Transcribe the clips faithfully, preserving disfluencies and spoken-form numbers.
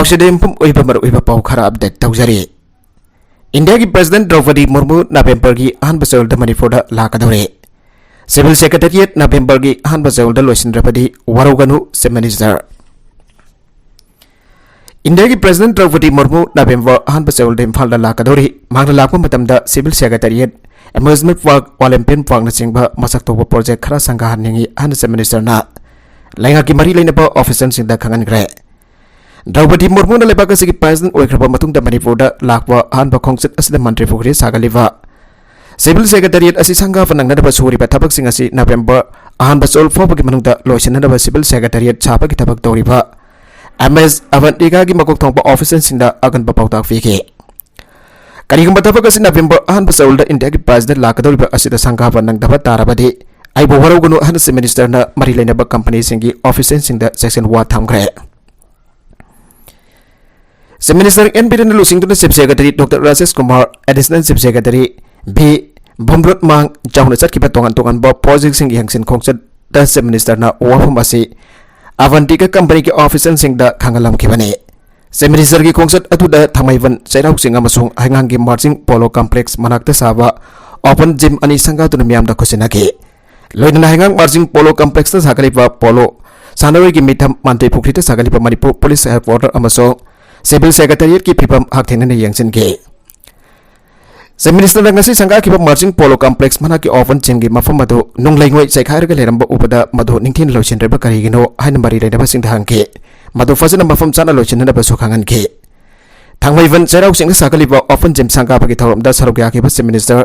ꯄꯥꯎꯁꯤꯗ ꯌꯨꯝꯐꯝ ꯑꯣꯏꯕ ꯃꯔꯨꯑꯣꯏꯕ ꯄꯥꯎ ꯈꯔ ꯑꯞꯗꯦꯠ ꯇꯧꯖꯔꯤ꯫ ꯏꯟꯗꯤꯌꯥꯒꯤ ꯄ꯭ꯔꯦꯁꯤꯗꯦꯟꯠ ꯗ꯭ꯔꯧꯄꯗꯤ ꯃꯨꯔꯃꯨ ꯅꯕꯦꯝꯕꯔꯒꯤ ꯑꯍꯥꯟꯕ ꯆꯌꯣꯜꯗ ꯃꯅꯤꯄꯨꯔꯗ ꯂꯥꯛꯀꯗꯧꯔꯦ꯫ ꯁꯤꯚꯤꯜ ꯁꯦꯀ꯭ꯔꯦꯇꯦꯔꯤꯌꯦꯠ ꯅꯕꯦꯝꯕꯔꯒꯤ ꯑꯍꯥꯟꯕ ꯆꯌꯣꯜꯗ ꯂꯣꯏꯁꯤꯟꯗ꯭ꯔꯕꯗꯤ ꯋꯥꯔꯧꯒꯅꯨ, ꯆꯤꯐ ꯃꯤꯅꯤꯁꯇꯔ꯫ ꯏꯟꯗꯤꯌꯥꯒꯤ ꯄ꯭ꯔꯦꯁꯤꯗꯦꯟꯠ ꯗ꯭ꯔꯧꯄꯗꯤ ꯃꯨꯔꯃꯨ ꯅꯕꯦꯝꯕꯔ ꯑꯍꯥꯟꯕ ꯆꯌꯣꯜꯗ ꯏꯝꯐꯥꯜꯗ ꯂꯥꯛꯀꯗꯧꯔꯤ꯫ ꯃꯍꯥꯛꯅ ꯂꯥꯛꯄ ꯃꯇꯝꯗ ꯁꯤꯚꯤꯜ ꯁꯦꯀ꯭ꯔꯦꯇꯦꯔꯤꯌꯦꯠ, ꯑꯦꯃ꯭ꯌꯨꯖꯃꯦꯟꯠ ꯄꯥꯔꯛ, ꯑꯣꯂꯦꯝꯄꯤꯌꯟ ꯄꯥꯔꯛꯅꯆꯤꯡꯕ ꯃꯁꯛ ꯊꯣꯛꯄ ꯄ꯭ꯔꯣꯖꯦꯛ ꯈꯔ ꯁꯪꯒꯥꯍꯟꯅꯤꯡꯏ ꯍꯥꯏꯅ ꯆꯤꯐ ꯃꯤꯅꯤꯁꯇꯔꯅ ꯂꯩꯉꯥꯛꯀꯤ ꯃꯔꯤ ꯂꯩꯅꯕ ꯑꯣꯐꯤꯁꯤꯌꯦꯜꯁꯤꯡꯗ ꯈꯪꯍꯟꯈ꯭ꯔꯦ꯫ ꯗ꯭ꯔꯧꯄꯗꯤ ꯃꯨꯔꯃꯨꯅ ꯂꯩꯕꯥꯛ ꯑꯁꯤꯒꯤ ꯄ꯭ꯔꯦꯁꯤꯗꯦꯟꯠ ꯑꯣꯏꯈ꯭ꯔꯕ ꯃꯇꯨꯡꯗ ꯃꯅꯤꯄꯨꯔꯗ ꯂꯥꯛꯄ ꯑꯍꯥꯟꯕ ꯈꯣꯡꯆꯠ ꯑꯁꯤꯗ ꯃꯟꯇ꯭ꯔꯤ ꯄꯨꯈ꯭ꯔꯤ ꯁꯥꯒꯠꯂꯤꯕ ꯁꯤꯚꯤꯜ ꯁꯦꯀ꯭ꯔꯦꯇꯦꯔꯤꯌꯦꯠ ꯑꯁꯤ ꯁꯪꯒꯥꯕ ꯅꯪꯅꯅꯕ ꯁꯨꯔꯤꯕ ꯊꯕꯛꯁꯤꯡ ꯑꯁꯤ ꯅꯕꯦꯝꯕꯔ ꯑꯍꯥꯟꯕ ꯆꯌꯣꯜ ꯐꯥꯎꯕꯒꯤ ꯃꯅꯨꯡꯗ ꯂꯣꯏꯁꯤꯟꯅꯅꯕ ꯁꯤꯚꯤꯜ ꯁꯦꯀ꯭ꯔꯦꯇꯦꯔꯤꯌꯦꯠ ꯁꯥꯕꯒꯤ ꯊꯕꯛ ꯇꯧꯔꯤꯕ ꯑꯦꯝ ꯑꯦꯁ ꯑꯕꯟꯇꯤꯀꯥꯒꯤ ꯃꯀꯣꯛ ꯊꯣꯡꯕ ꯑꯣꯐꯤꯁꯤꯌꯦꯜꯁꯤꯡꯗ ꯑꯀꯟꯕ ꯄꯥꯎꯇꯥꯛ ꯄꯤꯈꯤ꯫ ꯀꯔꯤꯒꯨꯝꯕ ꯊꯕꯛ ꯑꯁꯤ ꯅꯕꯦꯝꯕꯔ ꯑꯍꯥꯟꯕ ꯆꯌꯣꯜꯗ ꯏꯟꯗꯤꯌꯥꯒꯤ ꯄ꯭ꯔꯦꯁꯤꯗꯦꯟꯠ ꯂꯥꯛꯀꯗꯧꯔꯤꯕ ꯑꯁꯤꯗ ꯁꯪꯒꯥꯕ ꯅꯪꯗꯕ ꯇꯥꯔꯕꯗꯤ ꯑꯩꯕꯨ ꯋꯥꯔꯧꯒꯅꯨ ꯍꯥꯏꯅ ꯆꯤꯐ ꯃꯤꯅꯤꯁꯇꯔꯅ ꯃꯔꯤ ꯂꯩꯅꯕ ꯀꯝꯄꯅꯤꯁꯤꯡꯒꯤ ꯑꯣꯐꯤꯁꯤꯌꯦꯜꯁꯤꯡꯗ ꯆꯦꯛꯁꯤꯟ ꯋꯥ ꯊꯝꯈ꯭ꯔꯦ꯫ ꯆꯤꯐ ꯃꯤꯅꯤꯁꯇꯔ ꯑꯦꯟ ꯕꯤꯔꯦꯟꯅ ꯂꯨꯆꯤꯡꯗꯨꯅ chief secretary doctor Rajesh Kumar, additional chief secretary V Vumlunmang ꯌꯥꯎꯅ ꯆꯠꯈꯤꯕ ꯇꯣꯉꯥꯟ ꯇꯣꯉꯥꯟꯕ ꯄ꯭ꯔꯣꯖꯦꯛꯁꯤꯡꯒꯤ ꯍꯪꯁꯤꯟ ꯈꯣꯡꯆꯠꯇ ꯆꯤꯐ ꯃꯤꯅꯤꯁꯇꯔꯅ ꯋꯥꯐꯝ ꯑꯁꯤ ꯑꯕꯟꯇꯤꯀꯥ ꯀꯝꯄꯅꯤꯒꯤ ꯑꯣꯐꯤꯁꯤꯌꯦꯜꯁꯤꯡꯗ ꯈꯪꯍꯜꯂꯝꯈꯤꯕꯅꯤ꯫ ꯆꯤꯐ ꯃꯤꯅꯤꯁꯇꯔꯒꯤ ꯈꯣꯡꯆꯠ ꯑꯗꯨꯗ ꯊꯥꯡꯃꯩꯕꯟ ꯆꯩꯔꯥꯎ ꯆꯤꯡ ꯑꯃꯁꯨꯡ ꯍꯩꯉꯥꯡꯒꯤ ꯃꯥꯔꯆꯤꯡ ꯄꯣꯂꯣ ꯀꯝꯄ꯭ꯂꯦꯛꯁ ꯃꯅꯥꯛꯇ ꯁꯥꯕ ꯑꯣꯄꯟ ꯖꯤꯝ ꯑꯅꯤ ꯁꯪꯒꯥꯗꯨꯅ ꯃꯤꯌꯥꯝꯗ ꯈꯨꯠꯁꯤꯟꯅꯈꯤ꯫ ꯂꯣꯏꯅꯅ ꯍꯩꯉꯥꯡ ꯃꯥꯔꯆꯤꯡ ꯄꯣꯂꯣ ꯀꯝꯄ꯭ꯂꯦꯛꯁꯇ ꯁꯥꯒꯠꯂꯤꯕ ꯄꯣꯂꯣ ꯁꯥꯟꯅꯔꯣꯏꯒꯤ ꯃꯤꯐꯝ, ꯃꯥꯟꯇ꯭ꯔꯤ ꯄꯨꯈ꯭ꯔꯤꯗ ꯁꯥꯒꯠꯂꯤꯕ ꯃꯅꯤꯄꯨꯔ ꯄꯨꯂꯤꯁ ꯍꯦꯗꯀ꯭ꯋꯥꯇꯔ ꯑꯃꯁꯨꯡ ꯁꯤꯚꯤꯜ ꯁꯦꯀ꯭ꯔꯦꯇꯦꯔꯤꯌꯦꯠꯀꯤ ꯐꯤꯕꯝ ꯍꯛꯊꯦꯡꯅꯅ ꯌꯦꯡꯁꯤꯟꯈꯤ꯫ ꯆꯤꯐ ꯃꯤꯅꯤꯁꯇꯔꯅ ꯉꯁꯤ ꯁꯪꯒꯥꯈꯤꯕ ꯃꯥꯔꯆꯤꯡ ꯄꯣꯂꯣ ꯀꯝꯄ꯭ꯂꯦꯛꯁ ꯃꯅꯥꯛꯀꯤ ꯑꯣꯄꯟ ꯖꯤꯝꯒꯤ ꯃꯐꯝ ꯑꯗꯨ ꯅꯨꯡ ꯂꯩꯉꯣꯏ ꯆꯥꯏꯈꯥꯏꯔꯒ ꯂꯩꯔꯝꯕ ꯎꯕꯗ ꯃꯗꯨ ꯅꯤꯡꯊꯤꯅ ꯂꯣꯏꯁꯤꯟꯗ꯭ꯔꯤꯕ ꯀꯔꯤꯒꯤꯅꯣ ꯍꯥꯏꯅ ꯃꯔꯤ ꯂꯩꯅꯕꯁꯤꯡꯗ ꯍꯪꯈꯤ꯫ ꯃꯗꯨ ꯐꯖꯅ ꯃꯐꯝ ꯆꯥꯅ ꯂꯣꯏꯁꯤꯟꯅꯅꯕꯁꯨ ꯈꯪꯍꯟꯈꯤ꯫ ꯊꯥꯡꯃꯩꯕꯟ ꯆꯩꯔꯥꯎ ꯆꯤꯡꯗ ꯁꯥꯒꯠꯂꯤꯕ ꯑꯣꯄꯟ ꯖꯤꯝ ꯁꯪꯒꯥꯕꯒꯤ ꯊꯧꯔꯝꯗ ꯁꯔꯨꯛ ꯌꯥꯈꯤꯕ ꯆꯤꯐ ꯃꯤꯅꯤꯁꯇꯔ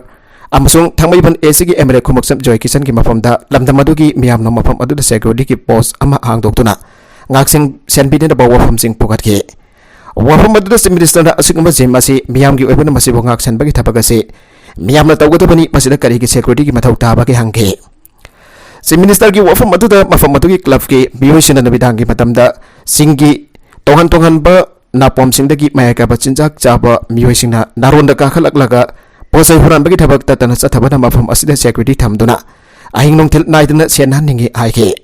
ꯑꯃꯁꯨꯡ ꯊꯥꯡꯃꯩꯕꯟ ꯑꯦ ꯁꯤꯒꯤ ꯑꯦꯝ ꯑꯦꯜ ꯑꯦ ꯈꯨꯃꯨꯛꯁꯝ ꯖꯣꯏ ꯀꯤꯁꯟꯒꯤ ꯃꯐꯝꯗ ꯂꯝꯗꯝ ꯑꯗꯨꯒꯤ ꯃꯤꯌꯥꯝꯅ ꯃꯐꯝ ꯑꯗꯨꯗ ꯁꯦꯀ꯭ꯌꯨꯔꯤꯇꯤꯒꯤ ꯄꯣꯁ ꯑꯃ ꯍꯥꯡꯗꯣꯛꯇꯨꯅ ꯉꯥꯛꯁꯦꯟ ꯁꯦꯟꯕꯤꯅꯅꯕ ꯋꯥꯐꯝꯁꯤꯡ ꯄꯨꯈꯠꯈꯤ꯫ ꯋꯥꯐꯝ ꯑꯗꯨꯗ ꯆꯤꯐ ꯃꯤꯅꯤꯁꯇꯔꯅ ꯑꯁꯤꯒꯨꯝꯕ ꯖꯤꯝ ꯑꯁꯤ ꯃꯤꯌꯥꯝꯒꯤ ꯑꯣꯏꯕꯅ ꯃꯁꯤꯕꯨ ꯉꯥꯛꯁꯦꯟꯕꯒꯤ ꯊꯕꯛ ꯑꯁꯤ ꯃꯤꯌꯥꯝꯅ ꯇꯧꯒꯗꯕꯅꯤ, ꯃꯁꯤꯗ ꯀꯔꯤꯒꯤ ꯁꯦꯀ꯭ꯌꯨꯔꯤꯇꯤꯒꯤ ꯃꯊꯧ ꯇꯥꯕꯒꯦ ꯍꯪꯈꯤ꯫ ꯆꯤꯐ ꯃꯤꯅꯤꯁꯇꯔꯒꯤ ꯋꯥꯐꯝ ꯑꯗꯨꯗ ꯃꯐꯝ ꯑꯗꯨꯒꯤ ꯀ꯭ꯂꯕꯀꯤ ꯃꯤꯑꯣꯏꯁꯤꯡꯅ ꯅꯨꯃꯤꯗꯥꯡꯒꯤ ꯃꯇꯝꯗ ꯆꯤꯡꯒꯤ ꯇꯣꯉꯥꯟ ꯇꯣꯉꯥꯟꯕ ꯅꯥꯄꯣꯝꯁꯤꯡꯗꯒꯤ ꯃꯌꯥꯏ ꯀꯥꯕ ꯆꯤꯟꯖꯥꯛ ꯆꯥꯕ ꯃꯤꯑꯣꯏꯁꯤꯡꯅ ꯅꯥꯔꯣꯟꯗ ꯀꯥꯈꯠꯂꯛꯂꯒ ꯄꯣꯠ ꯆꯩ ꯍꯨꯔꯥꯟꯕꯒꯤ ꯊꯕꯛ ꯇꯠꯇꯅ ꯆꯠꯊꯕꯅ ꯃꯐꯝ ꯑꯁꯤꯗ ꯁꯦꯀ꯭ꯌꯨꯔꯤꯇꯤ ꯊꯝꯗꯨꯅ ꯑꯍꯤꯡ ꯅꯨꯡꯊꯤꯜ ꯅꯥꯏꯗꯅ ꯁꯦꯟꯅꯍꯟꯅꯤꯡꯏ ꯍꯥꯏꯈꯤ꯫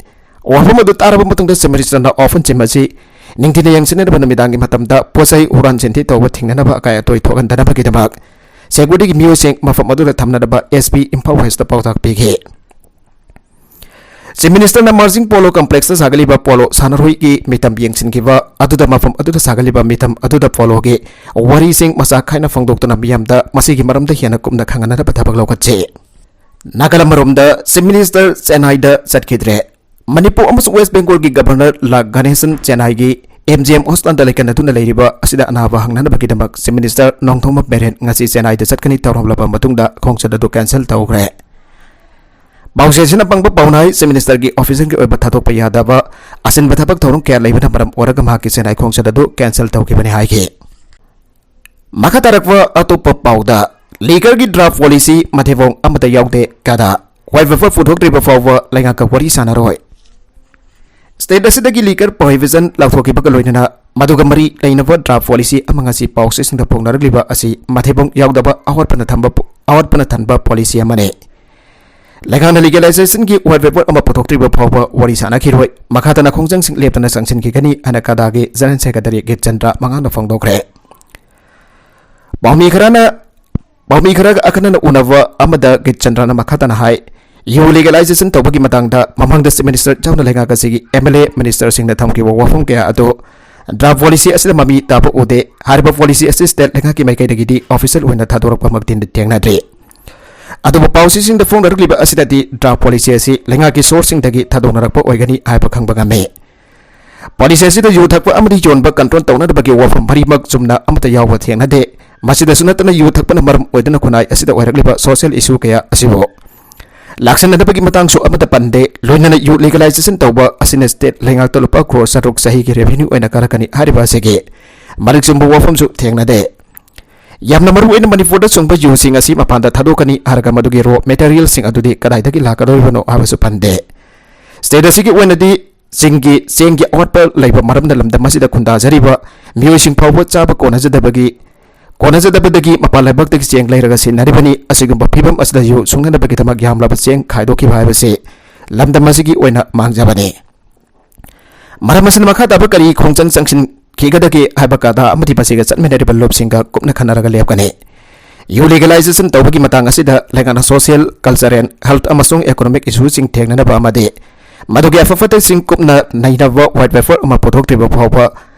ꯋꯥꯐꯝ ꯑꯗꯨ ꯇꯥꯔꯕ ꯃꯇꯨꯡꯗ ꯆꯤꯐ ꯃꯤꯅꯤꯁꯇꯔꯅ ꯑꯣꯄꯟ ꯖꯤꯝ ꯑꯁꯤ ꯅꯤꯡꯊꯤꯅ ꯌꯦꯡꯁꯤꯟꯅꯅꯕ ꯅꯨꯃꯤꯗꯥꯡꯒꯤ ꯃꯇꯝꯗ ꯄꯣꯠ ꯆꯩ ꯍꯨꯔꯥꯟ ꯆꯤꯟꯊꯤ ꯇꯧꯕ ꯊꯤꯡꯅꯅꯕ ꯑꯀꯥꯏ ꯑꯇꯣꯏ ꯊꯣꯛꯍꯟꯗꯅꯕꯒꯤꯗꯃꯛ ꯁꯦꯀ꯭ꯌꯨꯔꯤꯇꯤꯒꯤ ꯃꯤꯑꯣꯏꯁꯤꯡ ꯃꯐꯝ ꯑꯗꯨꯗ ꯊꯝꯅꯅꯕ ꯑꯦꯁ ꯄꯤ ꯏꯝꯐꯥꯜ ꯋꯦꯁꯇ ꯄꯥꯎꯇꯥꯛ ꯄꯤꯈꯤ꯫ ꯆꯤꯐ ꯃꯤꯅꯤꯁꯇꯔꯅ ꯃꯥꯔꯖꯤꯡ ꯄꯣꯂꯣ ꯀꯝꯄ꯭ꯂꯦꯛꯁꯇ ꯁꯥꯒꯠꯂꯤꯕ ꯄꯣꯂꯣ ꯁꯥꯟꯅꯔꯣꯏꯒꯤ ꯃꯤꯇꯝ ꯌꯦꯡꯁꯤꯟꯈꯤꯕ ꯑꯗꯨꯗ ꯃꯐꯝ ꯑꯗꯨꯗ ꯁꯥꯒꯠꯂꯤꯕ ꯃꯤꯇꯝ ꯑꯗꯨꯗ ꯄꯣꯂꯣꯒꯤ ꯋꯥꯔꯤꯁꯤꯡ ꯃꯆꯥ ꯈꯥꯏꯅ ꯐꯣꯡꯗꯣꯛꯇꯨꯅ ꯃꯤꯌꯥꯝꯗ ꯃꯁꯤꯒꯤ ꯃꯔꯝꯗ ꯍꯦꯟꯅ ꯀꯨꯞꯅ ꯈꯪꯍꯟꯅꯕ ꯊꯕꯛ ꯂꯧꯈꯠꯆꯩ꯫ ꯅꯥꯒꯥꯂꯦꯟ ꯃꯔꯣꯝꯗ ꯆꯤꯐ ꯃꯤꯅꯤꯁꯇꯔ ꯆꯦꯟꯅꯥꯏꯗ ꯆꯠꯈꯤꯗ꯭ꯔꯦ꯫ ꯃꯅꯤꯄꯨꯔ ꯑꯃꯁꯨꯡ ꯋꯦꯁ ꯕꯦꯡꯒꯣꯜꯒꯤ ꯒꯕꯔꯅꯔ ꯂꯥ ꯒꯅꯦꯁꯟ ꯆꯦꯟꯅꯥꯏꯒꯤ ꯑꯦꯝ ꯖꯤ ꯑꯦꯝ ꯍꯣꯁꯄꯤꯇꯥꯜꯗ ꯂꯩꯀꯟꯅꯗꯨꯅ ꯂꯩꯔꯤꯕ ꯑꯁꯤꯗ ꯑꯅꯥꯕ ꯍꯪꯅꯅꯕꯒꯤꯗꯃꯛ ꯆꯤꯐ ꯃꯤꯅꯤꯁꯇꯔ ꯅꯣꯡꯊꯣꯝꯕꯝ ꯕꯤꯔꯦꯟ ꯉꯁꯤ ꯆꯦꯟꯅꯥꯏꯗ ꯆꯠꯀꯅꯤ ꯇꯧꯔꯝꯂꯕ ꯃꯇꯨꯡꯗ ꯈꯣꯡꯆꯠ ꯑꯗꯨ ꯀꯦꯟꯁꯦꯜ ꯇꯧꯈ꯭ꯔꯦ꯫ ꯄꯥꯎꯆꯦꯁꯤꯅ ꯄꯪꯕ ꯄꯥꯎꯅꯥꯏ ꯆꯤꯐ ꯃꯤꯅꯤꯁꯇꯔꯒꯤ ꯑꯣꯐꯤꯁꯤꯌꯦꯜꯒꯤ ꯑꯣꯏꯕ ꯊꯥꯗꯣꯛꯄ ꯌꯥꯗꯕ ꯑꯁꯤꯟꯕ ꯊꯕꯛ ꯊꯧꯔꯝ ꯀꯌꯥ ꯂꯩꯕꯅ ꯃꯔꯝ ꯑꯣꯏꯔꯒ ꯃꯍꯥꯛꯀꯤ ꯆꯦꯟꯅꯥꯏ ꯈꯣꯡꯆꯠ ꯑꯗꯨ ꯀꯦꯟꯁꯦꯜ ꯇꯧꯈꯤꯕꯅꯤ ꯍꯥꯏꯈꯤ꯫ ꯃꯈꯥ ꯇꯥꯔꯛꯄ ꯑꯇꯣꯞꯄ ꯄꯥꯎꯗ, ꯂꯤꯀꯔꯒꯤ ꯗ꯭ꯔꯥꯐ ꯄꯣꯂꯤꯁꯤ ꯃꯊꯤꯕꯣꯡ ꯑꯃꯠꯇ ꯌꯥꯎꯗꯦ, ꯀꯗꯥ ꯋꯥꯏꯠ ꯄꯦꯄꯔ ꯄꯨꯊꯣꯛꯇ꯭ꯔꯤꯕ ꯐꯥꯎꯕ ꯂꯩꯉꯥꯛꯀ ꯋꯥꯔꯤ ꯁꯥꯟꯅꯔꯣꯏ꯫ ꯁ꯭ꯇꯦꯠ ꯑꯁꯤꯗꯒꯤ ꯂꯤꯀꯔ ꯄ꯭ꯔꯣꯍꯤꯕꯤꯁꯟ ꯂꯥꯎꯊꯣꯛꯈꯤꯕꯒ ꯂꯣꯏꯅꯅ ꯃꯗꯨꯒ ꯃꯔꯤ ꯂꯩꯅꯕ ꯗ꯭ꯔꯥꯐ ꯄꯣꯂꯤꯁꯤ ꯑꯃ ꯉꯁꯤ ꯄꯥꯎꯆꯦꯁꯤꯡꯗ ꯐꯣꯡꯅꯔꯛꯂꯤꯕ ꯑꯁꯤ ꯃꯊꯤꯕꯣꯡ ꯌꯥꯎꯗꯕ ꯑꯋꯥꯠꯄꯅ ꯊꯝꯕ ꯄꯣ-, ꯑꯋꯥꯠꯄꯅ ꯊꯟꯕ ꯄꯣꯂꯤꯁꯤ ꯑꯃꯅꯤ꯫ ꯂꯩꯉꯥꯛꯅ ꯂꯤꯒꯦꯂꯥꯏꯖꯦꯁꯟꯒꯤ ꯋꯥꯏꯠ ꯄꯦꯄꯔ ꯑꯃ ꯄꯨꯊꯣꯛꯇ꯭ꯔꯤꯕ ꯐꯥꯎꯕ ꯋꯥꯔꯤ ꯁꯥꯟꯅꯈꯤꯔꯣꯏ꯫ ꯃꯈꯥ ꯇꯥꯅ ꯈꯣꯡꯖꯪꯁꯤꯡ ꯂꯦꯞꯇꯅ ꯆꯪꯁꯤꯟꯈꯤꯒꯅꯤ ꯍꯥꯏꯅ ꯀꯗꯥꯒꯤ ꯖꯦꯅꯔꯦꯜ ꯁꯦꯀ꯭ꯔꯦꯇꯔꯤ ꯒꯤꯠ ꯆꯟꯗ꯭ꯔ ꯃꯉꯥꯡꯅ ꯐꯣꯡꯗꯣꯛꯈ꯭ꯔꯦ꯫ ꯄꯥꯎꯃꯤ ꯈꯔꯅ, ꯄꯥꯎꯃꯤ ꯈꯔꯒ ꯑꯈꯟꯅꯅ ꯎꯅꯕ ꯑꯃꯗ ꯒꯤꯠ ꯆꯟꯗ꯭ꯔꯅ ꯃꯈꯥ ꯇꯥꯅ ꯍꯥꯏ, ꯌꯨ ꯂꯤꯒꯦꯂꯥꯏꯖꯦꯁꯟ ꯇꯧꯕꯒꯤ ꯃꯇꯥꯡꯗ ꯃꯃꯥꯡꯗ ꯆꯤꯐ ꯃꯤꯅꯤꯁꯇꯔ ꯌꯥꯎꯅ ꯂꯩꯉꯥꯛ ꯑꯁꯤꯒꯤ ꯑꯦꯝ ꯑꯦꯜ ꯑꯦ ꯃꯤꯅꯤꯁꯇꯔꯁꯤꯡꯅ ꯊꯝꯈꯤꯕ ꯋꯥꯐꯝ ꯀꯌꯥ ꯑꯗꯨ ꯗ꯭ꯔꯥꯐ ꯄꯣꯂꯤꯁꯤ ꯑꯁꯤꯗ ꯃꯃꯤ ꯇꯥꯕ ꯎꯗꯦ꯫ ꯍꯥꯏꯔꯤꯕ ꯄꯣꯂꯤꯁꯤ ꯑꯁꯤ ꯁ꯭ꯇꯦꯠ ꯂꯩꯉꯥꯛꯀꯤ ꯃꯥꯏꯀꯩꯗꯒꯤꯗꯤ ꯑꯣꯐꯤꯁꯤꯌꯦꯜ ꯑꯣꯏꯅ ꯊꯥꯗꯣꯔꯛꯄꯃꯛꯇꯤ ꯊꯦꯡꯅꯗ꯭ꯔꯤ꯫ ꯑꯗꯨꯕꯨ ꯄꯥꯎꯆꯦꯁꯤꯡꯗ ꯐꯣꯡꯅꯔꯛꯂꯤꯕ ꯑꯁꯤꯗꯗꯤ ꯗ꯭ꯔꯥꯐ ꯄꯣꯂꯤꯁꯤ ꯑꯁꯤ ꯂꯩꯉꯥꯛꯀꯤ ꯁꯣꯔꯁꯁꯤꯡꯗꯒꯤ ꯊꯥꯗꯣꯛꯅꯔꯛꯄ ꯑꯣꯏꯒꯅꯤ ꯍꯥꯏꯕ ꯈꯪꯕ ꯉꯝꯃꯤ꯫ ꯄꯣꯂꯤꯁꯤ ꯑꯁꯤꯗ ꯌꯨ ꯊꯛꯄ ꯑꯃꯗꯤ ꯌꯣꯟꯕ ꯀꯟꯇ꯭ꯔꯣꯜ ꯇꯧꯅꯅꯕꯒꯤ ꯋꯥꯐꯝ ꯃꯔꯤꯃꯛ ꯆꯨꯝꯅ ꯑꯃꯠꯇ ꯌꯥꯎꯕ ꯊꯦꯡꯅꯗꯦ꯫ ꯃꯁꯤꯗꯁꯨ ꯅꯠꯇꯅ ꯌꯨ ꯊꯛꯄꯅ ꯃꯔꯝ ꯑꯣꯏꯗꯨꯅ ꯈꯨꯟꯅꯥꯏ ꯑꯁꯤꯗ ꯑꯣꯏꯔꯛꯂꯤꯕ ꯁꯣꯁꯤꯌꯦꯜ ꯏꯁꯨ ꯀꯌꯥ ꯑꯁꯤꯕꯨ ꯂꯥꯛꯁꯟꯅꯗꯕꯒꯤ ꯃꯇꯥꯡꯁꯨ ꯑꯃꯠꯇ ꯄꯟꯗꯦ꯫ ꯂꯣꯏꯅꯅ ꯌꯨ ꯂꯤꯒꯦꯂꯥꯏꯖꯦꯁꯟ ꯇꯧꯕ ꯑꯁꯤꯅ ꯁ꯭ꯇꯦꯠ ꯂꯩꯉꯥꯛꯇ ꯂꯨꯄꯥ ꯀ꯭ꯔꯣꯔ ꯆꯥꯇ꯭ꯔꯨꯛ ꯆꯍꯤꯒꯤ ꯔꯦꯚꯤꯅ꯭ꯌꯨ ꯑꯣꯏꯅ ꯀꯥꯔꯛꯀꯅꯤ ꯍꯥꯏꯔꯤꯕ ꯑꯁꯤꯒꯤ ꯃꯔꯤꯛ ꯆꯨꯝꯕ ꯋꯥꯐꯝꯁꯨ ꯊꯦꯡꯅꯗꯦ꯫ ꯌꯥꯝꯅ ꯃꯔꯨ ꯑꯣꯏꯅ ꯃꯅꯤꯄꯨꯔꯗ ꯁꯨꯡꯕ ꯌꯨꯁꯤꯡ ꯑꯁꯤ ꯃꯄꯥꯟꯗ ꯊꯥꯗꯣꯛꯀꯅꯤ ꯍꯥꯏꯔꯒ ꯃꯗꯨꯒꯤ ꯔꯣ ꯃꯦꯇꯔꯤꯌꯦꯜꯁꯤꯡ ꯑꯗꯨꯗꯤ ꯀꯗꯥꯏꯗꯒꯤ ꯂꯥꯛꯀꯗꯧꯔꯤꯕꯅꯣ ꯍꯥꯏꯕꯁꯨ ꯄꯟꯗꯦ꯫ ꯁ꯭ꯇꯦꯠ ꯑꯁꯤꯒꯤ ꯑꯣꯏꯅꯗꯤ ꯆꯤꯡꯒꯤ ꯆꯦꯡꯒꯤ ꯑꯋꯥꯠꯄ ꯂꯩꯕ ꯃꯔꯝꯅ ꯂꯝꯗꯝ ꯑꯁꯤꯗ ꯈꯨꯟꯗꯥꯖꯔꯤꯕ ꯃꯤꯑꯣꯏꯁꯤꯡ ꯐꯥꯎꯕ ꯆꯥꯕ ꯀꯣꯟꯅꯖꯗꯕꯒꯤ, ꯀꯣꯟꯅꯖꯗꯕꯗꯒꯤ ꯃꯄꯥꯟ ꯂꯩꯕꯥꯛꯇꯒꯤ ꯆꯦꯡ ꯂꯩꯔꯒ ꯁꯤꯖꯤꯟꯅꯔꯤꯕꯅꯤ꯫ ꯑꯁꯤꯒꯨꯝꯕ ꯐꯤꯕꯝ ꯑꯁꯤꯗ ꯌꯨ ꯁꯨꯡꯅꯅꯕꯒꯤꯗꯃꯛ ꯌꯥꯝꯂꯕ ꯆꯦꯡ ꯈꯥꯏꯗꯣꯛꯈꯤꯕ ꯍꯥꯏꯕꯁꯤ ꯂꯝꯗꯝ ꯑꯁꯤꯒꯤ ꯑꯣꯏꯅ ꯃꯥꯡꯖꯕꯅꯤ꯫ ꯃꯔꯝ ꯑꯁꯤꯅ ꯃꯈꯥ ꯇꯥꯕ ꯀꯔꯤ ꯈꯣꯡꯖꯪ ꯆꯪꯁꯤꯟꯈꯤꯒꯗꯒꯦ ꯍꯥꯏꯕ ꯀꯥꯗꯥ ꯑꯃꯗꯤ ꯃꯁꯤꯒ ꯆꯠꯃꯤꯟꯅꯔꯤꯕ ꯂꯨꯞꯁꯤꯡꯒ ꯀꯨꯞꯅ ꯈꯟꯅꯔꯒ ꯂꯦꯞꯀꯅꯤ꯫ ꯌꯨ ꯂꯤꯒꯦꯂꯥꯏꯖꯦꯁꯟ ꯇꯧꯕꯒꯤ ꯃꯇꯥꯡ ꯑꯁꯤꯗ ꯂꯩꯉꯥꯛꯅ ꯁꯣꯁꯤꯌꯦꯜ, ꯀꯜꯆꯔꯦꯜ, ꯍꯦꯜꯊ ꯑꯃꯁꯨꯡ ꯏꯀꯣꯅꯣꯃꯤꯛ ꯏꯁꯨꯁꯤꯡ ꯊꯦꯡꯅꯅꯕ ꯑꯃꯗꯤ ꯃꯗꯨꯒꯤ ꯑꯐ ꯐꯠꯇꯁꯤꯡ ꯀꯨꯞꯅ ꯅꯩꯅꯕ ꯋꯥꯏꯠ ꯄꯦꯄꯔ ꯑꯃ ꯄꯨꯊꯣꯛꯇ꯭ꯔꯤꯕ ꯐꯥꯎꯕ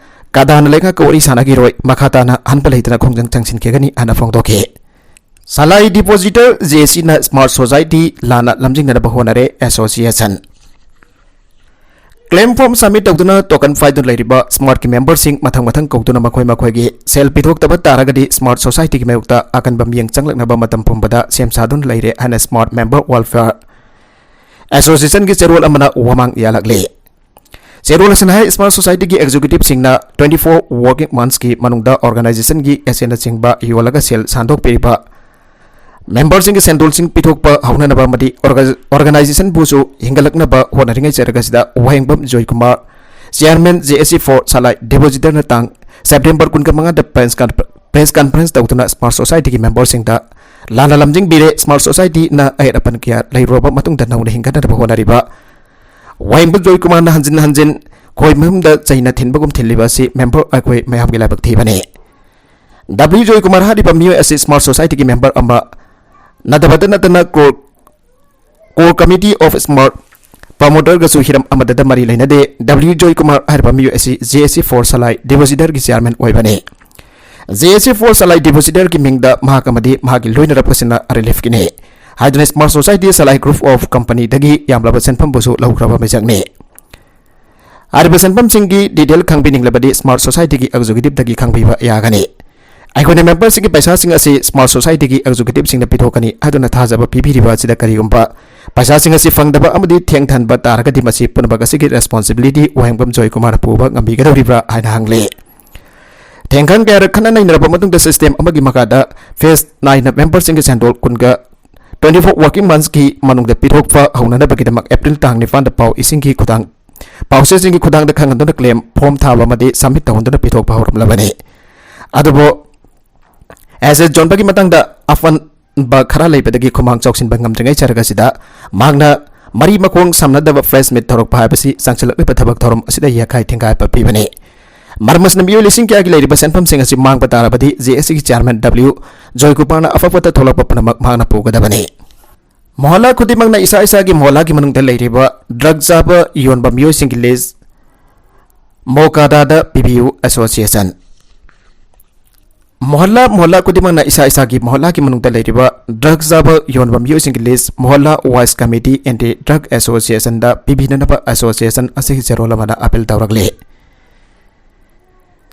ꯀꯥꯗꯥꯅ ꯂꯩꯉꯥꯛꯀ ꯋꯥꯔꯤ ꯁꯥꯟꯅꯈꯤꯔꯣꯏ꯫ ꯃꯈꯥ ꯇꯥꯅ ꯑꯍꯟꯕ ꯂꯩꯇꯅ ꯈꯣꯡꯖꯪ ꯆꯪꯁꯤꯟꯈꯤꯒꯅꯤ ꯍꯥꯏꯅ ꯐꯣꯡꯗꯣꯛꯈꯤ꯫ ꯁꯂꯥꯏ ꯗꯤꯄꯣꯖꯤꯇꯔ ꯖꯦ ꯑꯦ ꯁꯤꯅ ꯁ꯭ꯃꯥꯔꯠ ꯁꯣꯁꯥꯏꯇꯤ ꯂꯥꯟꯅ ꯂꯝꯖꯤꯡꯅꯅꯕ ꯍꯣꯠꯅꯔꯦ ꯑꯦꯁꯣꯁꯤꯌꯦꯁꯟ꯫ ꯀ꯭ꯂꯦꯝ ꯐꯣꯔꯝ ꯁꯕꯃꯤꯠ ꯇꯧꯗꯨꯅ ꯇꯣꯀꯟ ꯄꯥꯏꯗꯨꯅ ꯂꯩꯔꯤꯕ ꯁ꯭ꯃꯥꯔꯠꯀꯤ ꯃꯦꯝꯕꯔꯁꯤꯡ ꯃꯊꯪ ꯃꯊꯪ ꯀꯧꯗꯨꯅ ꯃꯈꯣꯏ ꯃꯈꯣꯏꯒꯤ ꯁꯦꯜ ꯄꯤꯊꯣꯛꯇꯕ ꯇꯥꯔꯒꯗꯤ ꯁ꯭ꯃꯥꯔꯠ ꯁꯣꯁꯥꯏꯇꯤꯒꯤ ꯃꯥꯌꯣꯛꯇ ꯑꯀꯟꯕ ꯃꯤꯠꯌꯦꯡ ꯆꯪꯂꯛꯅꯕ ꯃꯇꯝ ꯄꯨꯝꯕꯗ ꯁꯦꯝ ꯁꯥꯗꯨꯅ ꯂꯩꯔꯦ ꯍꯥꯏꯅ ꯁ꯭ꯃꯥꯔꯠ ꯃꯦꯝꯕꯔ ꯋꯦꯜꯐꯤꯌꯔ ꯑꯦꯁꯣꯁꯤꯌꯦꯁꯟꯒꯤ ꯆꯦꯔꯣꯜ ꯑꯃꯅ ꯋꯥꯃꯥꯡ ꯌꯥꯜꯂꯛꯂꯤ꯫ ꯆꯦꯔꯣꯜ ꯑꯁꯤꯅ ꯍꯥꯏ, ꯁ꯭ꯃꯥꯔꯠ ꯁꯣꯁꯥꯏꯇꯤꯒꯤ ꯑꯦꯛꯖꯤꯀ꯭ꯌꯨꯇꯤꯕꯁꯤꯡꯅ twenty four working monthsꯀꯤ ꯃꯅꯨꯡꯗ ꯑꯣꯔꯒꯅꯥꯏꯖꯦꯁꯟꯒꯤ ꯑꯦꯁꯦꯠꯅꯆꯤꯡꯕ ꯌꯣꯜꯂꯒ ꯁꯦꯜ ꯁꯥꯟꯗꯣꯛꯄꯤꯔꯤꯕ ꯃꯦꯝꯕꯔꯁꯤꯡꯒꯤ ꯁꯦꯟꯗꯣꯜꯁꯤꯡ ꯄꯤꯊꯣꯛꯄ ꯍꯧꯅꯅꯕ ꯑꯃꯗꯤ ꯑꯣꯔꯒ-, ꯑꯣꯔꯒꯅꯥꯏꯖꯦꯁꯟꯕꯨꯁꯨ ꯍꯤꯡꯒꯠꯂꯛꯅꯕ ꯍꯣꯠꯅꯔꯤꯉꯩ ꯆꯔꯛ ꯑꯁꯤꯗ ꯋꯥꯍꯦꯡꯕꯝ Joykumar, chairman J S C four Salai ꯗꯤꯄꯣꯖꯤꯇꯔꯅ ꯇꯥꯡ ꯁꯦꯞꯇꯦꯝꯕꯔ ꯀꯨꯟꯒ ꯃꯉꯥꯗ ꯄ꯭ꯔꯦꯁ ꯀꯟꯐ-, ꯄ꯭ꯔꯦꯁ ꯀꯟꯐꯔꯦꯟꯁ ꯇꯧꯗꯨꯅ ꯁ꯭ꯃꯥꯔꯠ ꯁꯣꯁꯥꯏꯇꯤꯒꯤ ꯃꯦꯝꯕꯔꯁꯤꯡꯗ ꯂꯥꯟꯅ ꯂꯝꯖꯤꯡꯕꯤꯔꯦ꯫ ꯁ꯭ꯃꯥꯔꯠ ꯁꯣꯁꯥꯏꯇꯤꯅ ꯑꯍꯦꯠ ꯑꯄꯟ ꯀꯌꯥ ꯂꯩꯔꯨꯔꯕ ꯃꯇꯨꯡꯗ ꯅꯧꯅ ꯍꯤꯡꯒꯠꯅꯅꯕ ꯍꯣꯠꯅꯔꯤꯕ ꯋꯥꯍꯦꯡꯕꯝ ꯖꯣꯏꯀꯨꯃꯥꯔꯅ ꯍꯟꯖꯤꯟ ꯍꯟꯖꯤꯟ ꯈꯣꯏ ꯃꯌꯨꯝꯗ ꯆꯩꯅ ꯊꯤꯟꯕꯒꯨꯝ ꯊꯤꯜꯂꯤꯕ ꯑꯁꯤ ꯃꯦꯝꯕꯔ ꯑꯩꯈꯣꯏ ꯃꯌꯥꯝꯒꯤ ꯂꯥꯏꯕꯛ ꯊꯤꯕꯅꯤ꯫ ꯗꯕ꯭ꯂꯤꯎ ꯖꯣꯏꯀꯨꯃꯥꯔ ꯍꯥꯏꯔꯤꯕ ꯃꯤꯑꯣꯏ ꯑꯁꯤ ꯁ꯭ꯃꯥꯔꯠ ꯁꯣꯁꯥꯏꯇꯤꯒꯤ ꯃꯦꯝꯕꯔ ꯑꯃ ꯅꯠꯇꯕꯇ ꯅꯠꯇꯅ core, core committee of smart ꯄ꯭ꯔꯃꯣꯇꯔꯒꯁꯨ ꯍꯤꯔꯝ ꯑꯃꯗꯇ ꯃꯔꯤ ꯂꯩꯅꯗꯦ꯫ ꯗꯕ꯭ꯂꯤꯎ ꯖꯣꯏꯀꯨꯃꯥꯔ ꯍꯥꯏꯔꯤꯕ ꯃꯤꯑꯣꯏ ꯑꯁꯤ J S C four Salai ꯗꯤꯄꯣꯖꯤꯇꯔꯒꯤ ꯆꯤꯌꯥꯔꯃꯦꯟ ꯑꯣꯏꯕꯅꯤ꯫ J S C four Salai ꯗꯤꯄꯣꯖꯤꯇꯔꯒꯤ ꯃꯤꯡꯗ ꯃꯍꯥꯛ ꯑꯃꯗꯤ ꯃꯍꯥꯛꯀꯤ ꯂꯣꯏꯅꯔꯛꯄꯁꯤꯡꯅ ꯔꯤꯂꯤꯐꯀꯤꯅꯤ ꯍꯥꯏꯗꯨꯅ smart society Salai group of ꯀꯝꯄꯅꯤꯗꯒꯤ ꯌꯥꯝꯂꯕ ꯁꯦꯟꯐꯝꯕꯨꯁꯨ ꯂꯧꯈ꯭ꯔꯕ ꯃꯤꯁꯛꯅꯤ꯫ ꯍꯥꯏꯔꯤꯕ ꯁꯦꯟꯐꯝꯁꯤꯡꯒꯤ ꯗꯤꯇꯦꯜ ꯈꯪꯕꯤꯅꯤꯡꯂꯕꯗꯤ ꯁ꯭ꯃꯥꯔꯠ ꯁꯣꯁꯥꯏꯇꯤꯒꯤ ꯑꯦꯛꯖꯤꯀ꯭ꯌꯨꯇꯤꯕꯇꯒꯤ ꯈꯪꯕꯤꯕ ꯌꯥꯒꯅꯤ꯫ ꯑꯩꯈꯣꯏꯅ ꯃꯦꯝꯕꯔꯁꯤꯡꯒꯤ ꯄꯩꯁꯥꯁꯤꯡ ꯑꯁꯤ ꯁ꯭ꯃꯥꯔꯠ ꯁꯣꯁꯥꯏꯇꯤꯒꯤ ꯑꯦꯛꯖꯤꯀ꯭ꯌꯨꯇꯤꯕꯁꯤꯡꯗ ꯄꯤꯊꯣꯛꯀꯅꯤ ꯍꯥꯏꯗꯨꯅ ꯊꯥꯖꯕ ꯄꯤꯕꯤꯔꯤꯕ ꯑꯁꯤꯗ ꯀꯔꯤꯒꯨꯝꯕ ꯄꯩꯁꯥꯁꯤꯡ ꯑꯁꯤ ꯐꯪꯗꯕ ꯑꯃꯗꯤ ꯊꯦꯡꯊꯍꯟꯕ ꯇꯥꯔꯒꯗꯤ ꯃꯁꯤ ꯄꯨꯝꯅꯃꯛ ꯑꯁꯤꯒꯤ ꯔꯦꯁꯄꯣꯟꯁꯤꯕꯤꯂꯤꯇꯤ ꯋꯥꯍꯦꯡꯕꯝ ꯖꯣꯏꯀꯨꯃꯥꯔ ꯄꯨꯕ ꯉꯝꯕꯤꯒꯗꯧꯔꯤꯕ꯭ꯔꯥ ꯍꯥꯏꯅ ꯍꯪꯂꯤ꯫ ꯊꯦꯡꯈꯪ ꯀꯌꯥꯔꯛ ꯈꯟꯅ ꯅꯩꯅꯔꯕ ꯃꯇꯨꯡꯗ ꯁꯤꯁꯇꯦꯝ ꯑꯃꯒꯤ ꯃꯈꯥꯗ ꯐꯦꯁ ꯅꯥꯏꯅ ꯃꯦꯝꯕꯔꯁꯤꯡꯒꯤ ꯁꯦꯟꯗꯣꯜ ꯀꯨꯟꯒ twenty four working monthsꯀꯤ ꯃꯅꯨꯡꯗ ꯄꯤꯊꯣꯛꯄ ꯍꯧꯅꯅꯕꯒꯤꯗꯃꯛ ꯑꯦꯄ꯭ꯔꯤꯜ ꯇꯥꯡ ꯅꯤꯄꯥꯟꯗ ꯄꯥꯎ ꯏꯁꯤꯡꯒꯤ ꯈꯨꯊꯥꯡ, ꯄꯥꯎꯆꯦꯁꯤꯡꯒꯤ ꯈꯨꯊꯥꯡꯗ ꯈꯪꯍꯟꯗꯨꯅ ꯀ꯭ꯂꯦꯝ ꯐꯣꯔꯝ ꯊꯥꯕ ꯑꯃꯗꯤ ꯁꯕꯃꯤꯠ ꯇꯧꯍꯟꯗꯨꯅ ꯄꯤꯊꯣꯛꯄ ꯍꯧꯔꯝꯂꯕꯅꯤ꯫ ꯑꯗꯨꯕꯨ ꯑꯦꯁꯦꯠ ꯌꯣꯟꯕꯒꯤ ꯃꯇꯥꯡꯗ ꯑꯄꯟꯕ ꯈꯔ ꯂꯩꯕꯗꯒꯤ ꯈꯨꯃꯥꯡ ꯆꯥꯎꯁꯤꯟꯕ ꯉꯝꯗ꯭ꯔꯤꯉꯩ ꯆꯔꯛ ꯑꯁꯤꯗ ꯃꯍꯥꯛꯅ ꯃꯔꯤ ꯃꯈꯣꯡ ꯁꯝꯅꯗꯕ press meet ꯇꯧꯔꯛꯄ ꯍꯥꯏꯕꯁꯤ ꯆꯪꯁꯤꯜꯂꯛꯂꯤꯕ ꯊꯕꯛ ꯊꯧꯔꯝ ꯑꯁꯤꯗ ꯌꯥꯈꯥꯏ ꯊꯤꯡꯒꯥꯏꯕ ꯄꯤꯕꯅꯤ꯫ ꯃꯔꯝ ꯑꯁꯤꯅ ꯃꯤꯑꯣꯏ ꯂꯤꯁꯤꯡ ꯀꯌꯥꯒꯤ ꯂꯩꯔꯤꯕ ꯁꯦꯟꯐꯝꯁꯤꯡ ꯑꯁꯤ ꯃꯥꯡꯕ ꯇꯥꯔꯕꯗꯤ J S C ꯒꯤ chairman W ꯖꯣꯏꯀꯨꯃꯥꯔꯅ ꯑꯐꯕꯇ ꯊꯣꯛꯂꯛꯄ ꯄꯨꯝꯅꯃꯛ ꯃꯍꯥꯛꯅ ꯄꯨꯒꯗꯕꯅꯤ꯫ ꯃꯣꯍꯜꯂꯥ ꯈꯨꯗꯤꯡꯃꯛꯅ ꯏꯁꯥ ꯏꯁꯥꯒꯤ ꯃꯣꯍꯜꯂꯥꯒꯤ ꯃꯅꯨꯡꯗ ꯂꯩꯔꯤꯕ drug ꯆꯥꯕ ꯌꯣꯟꯕ ꯃꯤꯑꯣꯏꯁꯤꯡꯒꯤ list ꯃꯣꯀꯥꯗꯥꯗ ꯄꯤꯕꯤꯌꯨ꯫ Association ꯃꯣꯍꯜꯂꯥ ꯃꯣꯍꯜꯂꯥ ꯈꯨꯗꯤꯡꯃꯛꯅ ꯏꯁꯥ ꯏꯁꯥꯒꯤ ꯃꯣꯍꯜꯂꯥꯒꯤ ꯃꯅꯨꯡꯗ ꯂꯩꯔꯤꯕ drug ꯆꯥꯕ ꯌꯣꯟꯕ ꯃꯤꯑꯣꯏꯁꯤꯡꯒꯤ list ꯃꯣꯍꯜꯂꯥ wise committee anti drug association ꯗ ꯄꯤꯕꯤꯅꯅꯕ association ꯑꯁꯤꯒꯤ ꯆꯦꯔꯣꯜ ꯑꯃꯅ appeal ꯇꯧꯔꯛꯂꯤ꯫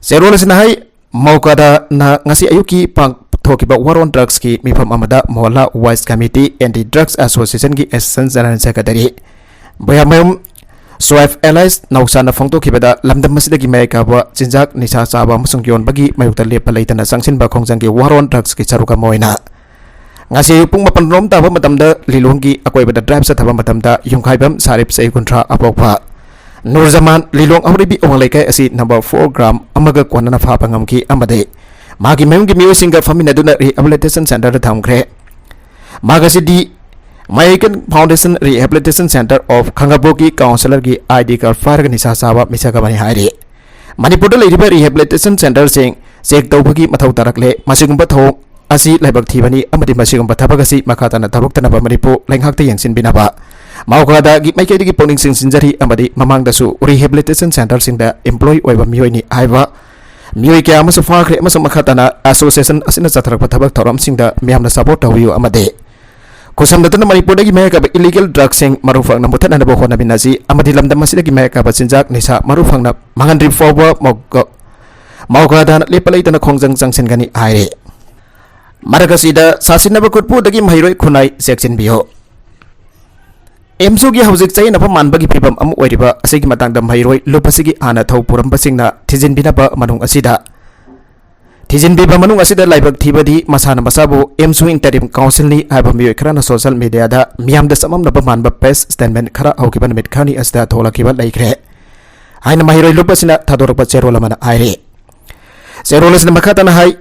ꯆꯦꯔꯣꯜ ꯑꯁꯤꯅ ꯍꯥꯏ, ꯃꯧꯀꯥꯗꯥꯅ ꯉꯁꯤ ꯑꯌꯨꯛꯀꯤ ꯄꯥꯡꯊꯣꯛꯈꯤꯕ war on drugs ꯀꯤ ꯃꯤꯐꯝ ꯑꯃꯗ ꯃꯣꯍꯜꯂꯥ wise committee anti drugs association ꯒꯤ assistant general secretary ꯕꯣꯌꯥꯃꯌꯨꯝ ꯁ꯭ꯋꯥꯏꯐ ꯑꯦꯂꯥꯏꯁ ꯅꯧꯁꯥꯅ ꯐꯣꯡꯗꯣꯛꯈꯤꯕꯗ, ꯂꯝꯗꯝ ꯑꯁꯤꯗꯒꯤ ꯃꯌꯥꯏ ꯀꯥꯕ ꯆꯤꯟꯖꯥꯛ, ꯅꯤꯁꯥ ꯆꯥꯕ ꯑꯃꯁꯨꯡ ꯌꯣꯟꯕꯒꯤ ꯃꯥꯌꯣꯛꯇ ꯂꯦꯞꯄ ꯂꯩꯇꯅ ꯆꯪꯁꯤꯟꯕ ꯈꯣꯡꯖꯪꯒꯤ war on drugs ꯀꯤ ꯁꯔꯨꯛ ꯑꯃ ꯑꯣꯏꯅ ꯉꯁꯤ ꯑꯌꯨꯛ ꯄꯨꯡ ꯃꯥꯄꯟ ꯔꯣꯝ ꯇꯥꯕ ꯃꯇꯝꯗ ꯂꯤꯂꯣꯡꯒꯤ ꯑꯀꯣꯏꯕꯗ drive ꯆꯠꯊꯕ ꯃꯇꯝꯗ ꯌꯨꯝꯈꯥꯏꯕꯝ ꯁꯥꯔꯤꯞ, ꯆꯍꯤ ꯀꯨꯟꯊ꯭ꯔꯥ, ꯑꯄꯣꯛꯄ ꯅꯨꯔꯖꯃꯥꯟ, ꯂꯤꯂꯣꯡ ꯑꯍꯧꯔꯤꯕꯤ ꯑꯋꯥꯡ ꯂꯩꯀꯥꯏ ꯑꯁꯤ number four gram ꯑꯃꯒ ꯀꯣꯟꯅꯅ ꯐꯥꯕ ꯉꯝꯈꯤ ꯑꯃꯗꯤ ꯃꯍꯥꯛꯀꯤ ꯃꯌꯨꯝꯒꯤ ꯃꯤꯑꯣꯏꯁꯤꯡꯒ ꯐꯝꯃꯤꯟꯅꯗꯨꯅ rehabilitation centre ꯗ ꯊꯝꯈ꯭ꯔꯦ꯫ ꯃꯍꯥꯛ ꯑꯁꯤꯗꯤ American Foundation Rehabilitation Centre of ꯈꯥꯡꯉꯕꯣꯛꯀꯤ counsellor ꯒꯤ I D card ꯄꯥꯏꯔꯒ ꯅꯤꯁꯥ ꯆꯥꯕ ꯃꯤꯁꯛ ꯑꯃꯅꯤ ꯍꯥꯏꯔꯤ꯫ ꯃꯅꯤꯄꯨꯔꯗ ꯂꯩꯔꯤꯕ rehabilitation centre ꯁꯤꯡ check ꯇꯧꯕꯒꯤ ꯃꯊꯧ ꯇꯥꯔꯛꯂꯦ꯫ ꯃꯁꯤꯒꯨꯝꯕ ꯊꯧꯑꯣꯡ ꯑꯁꯤ ꯂꯥꯏꯕꯛ ꯊꯤꯕꯅꯤ ꯑꯃꯗꯤ ꯃꯁꯤꯒꯨꯝꯕ ꯊꯕꯛ ꯑꯁꯤ ꯃꯈꯥ ꯇꯥꯅ ꯇꯧꯔꯛꯇꯅꯕ ꯃꯅꯤꯄꯨꯔ ꯂꯩꯉꯥꯛꯇ ꯌꯦꯡꯁꯤꯟꯕꯤꯅꯕ ꯃꯧꯀꯥꯗꯥꯒꯤ ꯃꯥꯏꯀꯩꯗꯒꯤ ꯄꯨꯛꯅꯤꯡ ꯆꯤꯡꯁꯤꯟꯖꯔꯤ ꯑꯃꯗꯤ ꯃꯃꯥꯡꯗꯁꯨ rehabilitation centre ꯁꯤꯡꯗ employee ꯑꯣꯏꯕ ꯃꯤꯑꯣꯏꯅꯤ ꯍꯥꯏꯕ ꯃꯤꯑꯣꯏ ꯀꯌꯥ ꯑꯃꯁꯨ ꯐꯥꯈ꯭ꯔꯦ ꯑꯃꯁꯨꯡ ꯃꯈꯥ ꯇꯥꯅ association ꯑꯁꯤꯅ ꯆꯠꯊꯔꯛꯄ ꯊꯕꯛ ꯊꯧꯔꯝꯁꯤꯡꯗ ꯃꯤꯌꯥꯝꯅ support ꯇꯧꯕꯤꯌꯨ ꯑꯃꯗꯤ ꯈꯨꯠꯁꯝꯅꯗꯨꯅ ꯃꯅꯤꯄꯨꯔꯗꯒꯤ ꯃꯌꯥꯏ ꯀꯥꯕ illegal drug ꯁꯤꯡ ꯃꯔꯨ ꯐꯪꯅ ꯃꯨꯊꯠꯅꯅꯕ ꯍꯣꯠꯅꯃꯤꯟꯅꯁꯤ ꯑꯃꯗꯤ ꯂꯝꯗꯝ ꯑꯁꯤꯗꯒꯤ ꯃꯌꯥꯏ ꯀꯥꯕ ꯆꯤꯟꯖꯥꯛ, ꯅꯤꯁꯥ ꯃꯔꯨ ꯐꯪꯅ ꯃꯥꯡꯍꯟꯗ꯭ꯔꯤ ꯐꯥꯎꯕ ꯃꯧꯒ-, ꯃꯧꯒꯥꯗꯥꯅ ꯂꯦꯞꯄ ꯂꯩꯇꯅ ꯈꯣꯡꯖꯪ ꯆꯪꯁꯤꯟꯒꯅꯤ ꯍꯥꯏꯔꯤ꯫ ꯃꯔꯛ ꯑꯁꯤꯗ ꯁꯥꯁꯤꯟꯅꯕ ꯈꯨꯠꯄꯨꯗꯒꯤ ꯃꯍꯩꯔꯣꯏ ꯈꯨꯟꯅꯥꯏ ꯆꯦꯛꯁꯤꯟꯕꯤꯌꯨ꯫ ꯑꯦꯝꯁꯨꯒꯤ ꯍꯧꯖꯤꯛ ꯆꯌꯦꯠꯅꯕ ꯃꯥꯟꯕꯒꯤ ꯐꯤꯕꯝ ꯑꯃ ꯑꯣꯏꯔꯤꯕ ꯑꯁꯤꯒꯤ ꯃꯇꯥꯡꯗ ꯃꯍꯩꯔꯣꯏ ꯂꯨꯞ ꯑꯁꯤꯒꯤ ꯍꯥꯟꯅ ꯊꯧ ꯄꯨꯔꯝꯕꯁꯤꯡꯅ ꯊꯤꯖꯤꯟꯕꯤꯅꯕ ꯃꯅꯨꯡ ꯑꯁꯤꯗ ꯊꯤꯖꯤꯟꯕꯤꯕ ꯃꯅꯨꯡ ꯑꯁꯤꯗ ꯂꯥꯏꯕꯛ ꯊꯤꯕꯗꯤ ꯃꯁꯥꯅ ꯃꯁꯥꯕꯨ ꯑꯦꯝꯁꯨ interim counsel ꯅꯤ ꯍꯥꯏꯕ ꯃꯤꯑꯣꯏ ꯈꯔꯅ social media ꯗ ꯃꯤꯌꯥꯝꯗ ꯆꯃꯝꯅꯕ ꯃꯥꯟꯕ press statement ꯈꯔ ꯍꯧꯈꯤꯕ ꯅꯨꯃꯤꯠ ꯈꯔꯅꯤ ꯑꯁꯤꯗ ꯊꯣꯛꯂꯛꯈꯤꯕ ꯂꯩꯈ꯭ꯔꯦ ꯍꯥꯏꯅ ꯃꯍꯩꯔꯣꯏ ꯂꯨꯞ ꯑꯁꯤꯅ ꯊꯥꯗꯣꯔꯛꯄ ꯆꯦꯔꯣꯜ ꯑꯃꯅ ꯍꯥꯏꯔꯤ꯫ ꯆꯦꯔꯣꯜ ꯑꯁꯤꯅ ꯃꯈꯥ ꯇꯥꯅ ꯍꯥꯏ,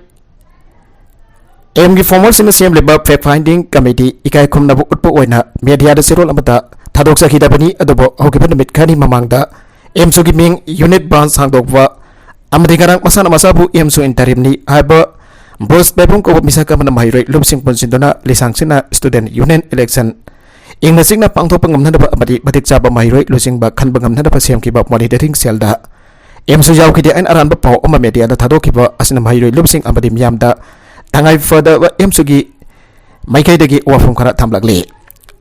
ꯑꯦꯝꯒꯤ former ꯁꯤꯡꯅ ꯁꯦꯝꯂꯤꯕ fact finding committee ꯏꯀꯥꯏ ꯈꯨꯝꯅꯕ ꯎꯠꯄ ꯑꯣꯏꯅ media ꯗ ꯆꯦꯔꯣꯜ ꯑꯃꯗ ꯊꯥꯗꯣꯛꯆꯈꯤꯗꯕꯅꯤ꯫ ꯑꯗꯨꯕꯨ ꯍꯧꯈꯤꯕ ꯅꯨꯃꯤꯠ ꯈꯔꯅꯤ ꯃꯃꯥꯡꯗ ꯑꯦꯝꯁꯨꯒꯤ ꯃꯤꯡ ꯌꯨꯅꯤꯠ ꯕ꯭ꯔꯥꯟꯁ ꯍꯥꯡꯗꯣꯛꯄ ꯑꯃꯗꯤ ꯉꯔꯥꯡ ꯃꯁꯥꯅ ꯃꯁꯥꯕꯨ ꯑꯦꯝꯁꯨ ꯏꯟꯇꯔꯤꯝꯅꯤ ꯍꯥꯏꯕ ꯕ꯭ꯔꯨꯁ ꯕꯦꯕꯨꯡ ꯀꯧꯕ ꯃꯤꯁꯛ ꯑꯃꯅ ꯃꯍꯩꯔꯣꯏ ꯂꯨꯞꯁꯤꯡ ꯄꯨꯟꯁꯤꯟꯗꯨꯅ ꯂꯤꯁꯥꯡꯁꯤꯟꯅ ꯁ꯭ꯇꯨꯗꯦꯟꯠ ꯌꯨꯅꯤꯌꯟ ꯏꯂꯦꯛꯁꯟ ꯏꯪꯅ ꯆꯤꯛꯅ ꯄꯥꯡꯊꯣꯛꯄ ꯉꯝꯅꯅꯕ ꯑꯃꯗꯤ ꯃꯇꯤꯛ ꯆꯥꯕ ꯃꯍꯩꯔꯣꯏ ꯂꯨꯆꯤꯡꯕ ꯈꯟꯕ ꯉꯝꯅꯅꯕ ꯁꯦꯝꯈꯤꯕ ꯃꯣꯅꯤꯇꯔꯤꯡ ꯁꯦꯜꯗ ꯑꯦꯝꯁꯨ ꯌꯥꯎꯈꯤꯗꯦ ꯍꯥꯏꯅ ꯑꯔꯥꯟꯕ ꯄꯥꯎ ꯑꯃ ꯃꯦꯗꯤꯌꯥꯗ ꯊꯥꯗꯣꯛꯈꯤꯕ ꯑꯁꯤꯅ ꯃꯍꯩꯔꯣꯏ ꯂꯨꯞꯁꯤꯡ ꯑꯃꯗꯤ ꯃꯤꯌꯥꯝꯗ ꯇꯉꯥꯏ ꯐꯗꯕ ꯑꯦꯝꯁꯨꯒꯤ ꯃꯥꯏꯀꯩꯗꯒꯤ ꯋꯥꯐꯝ ꯈꯔ ꯊꯝꯂꯛꯂꯤ꯫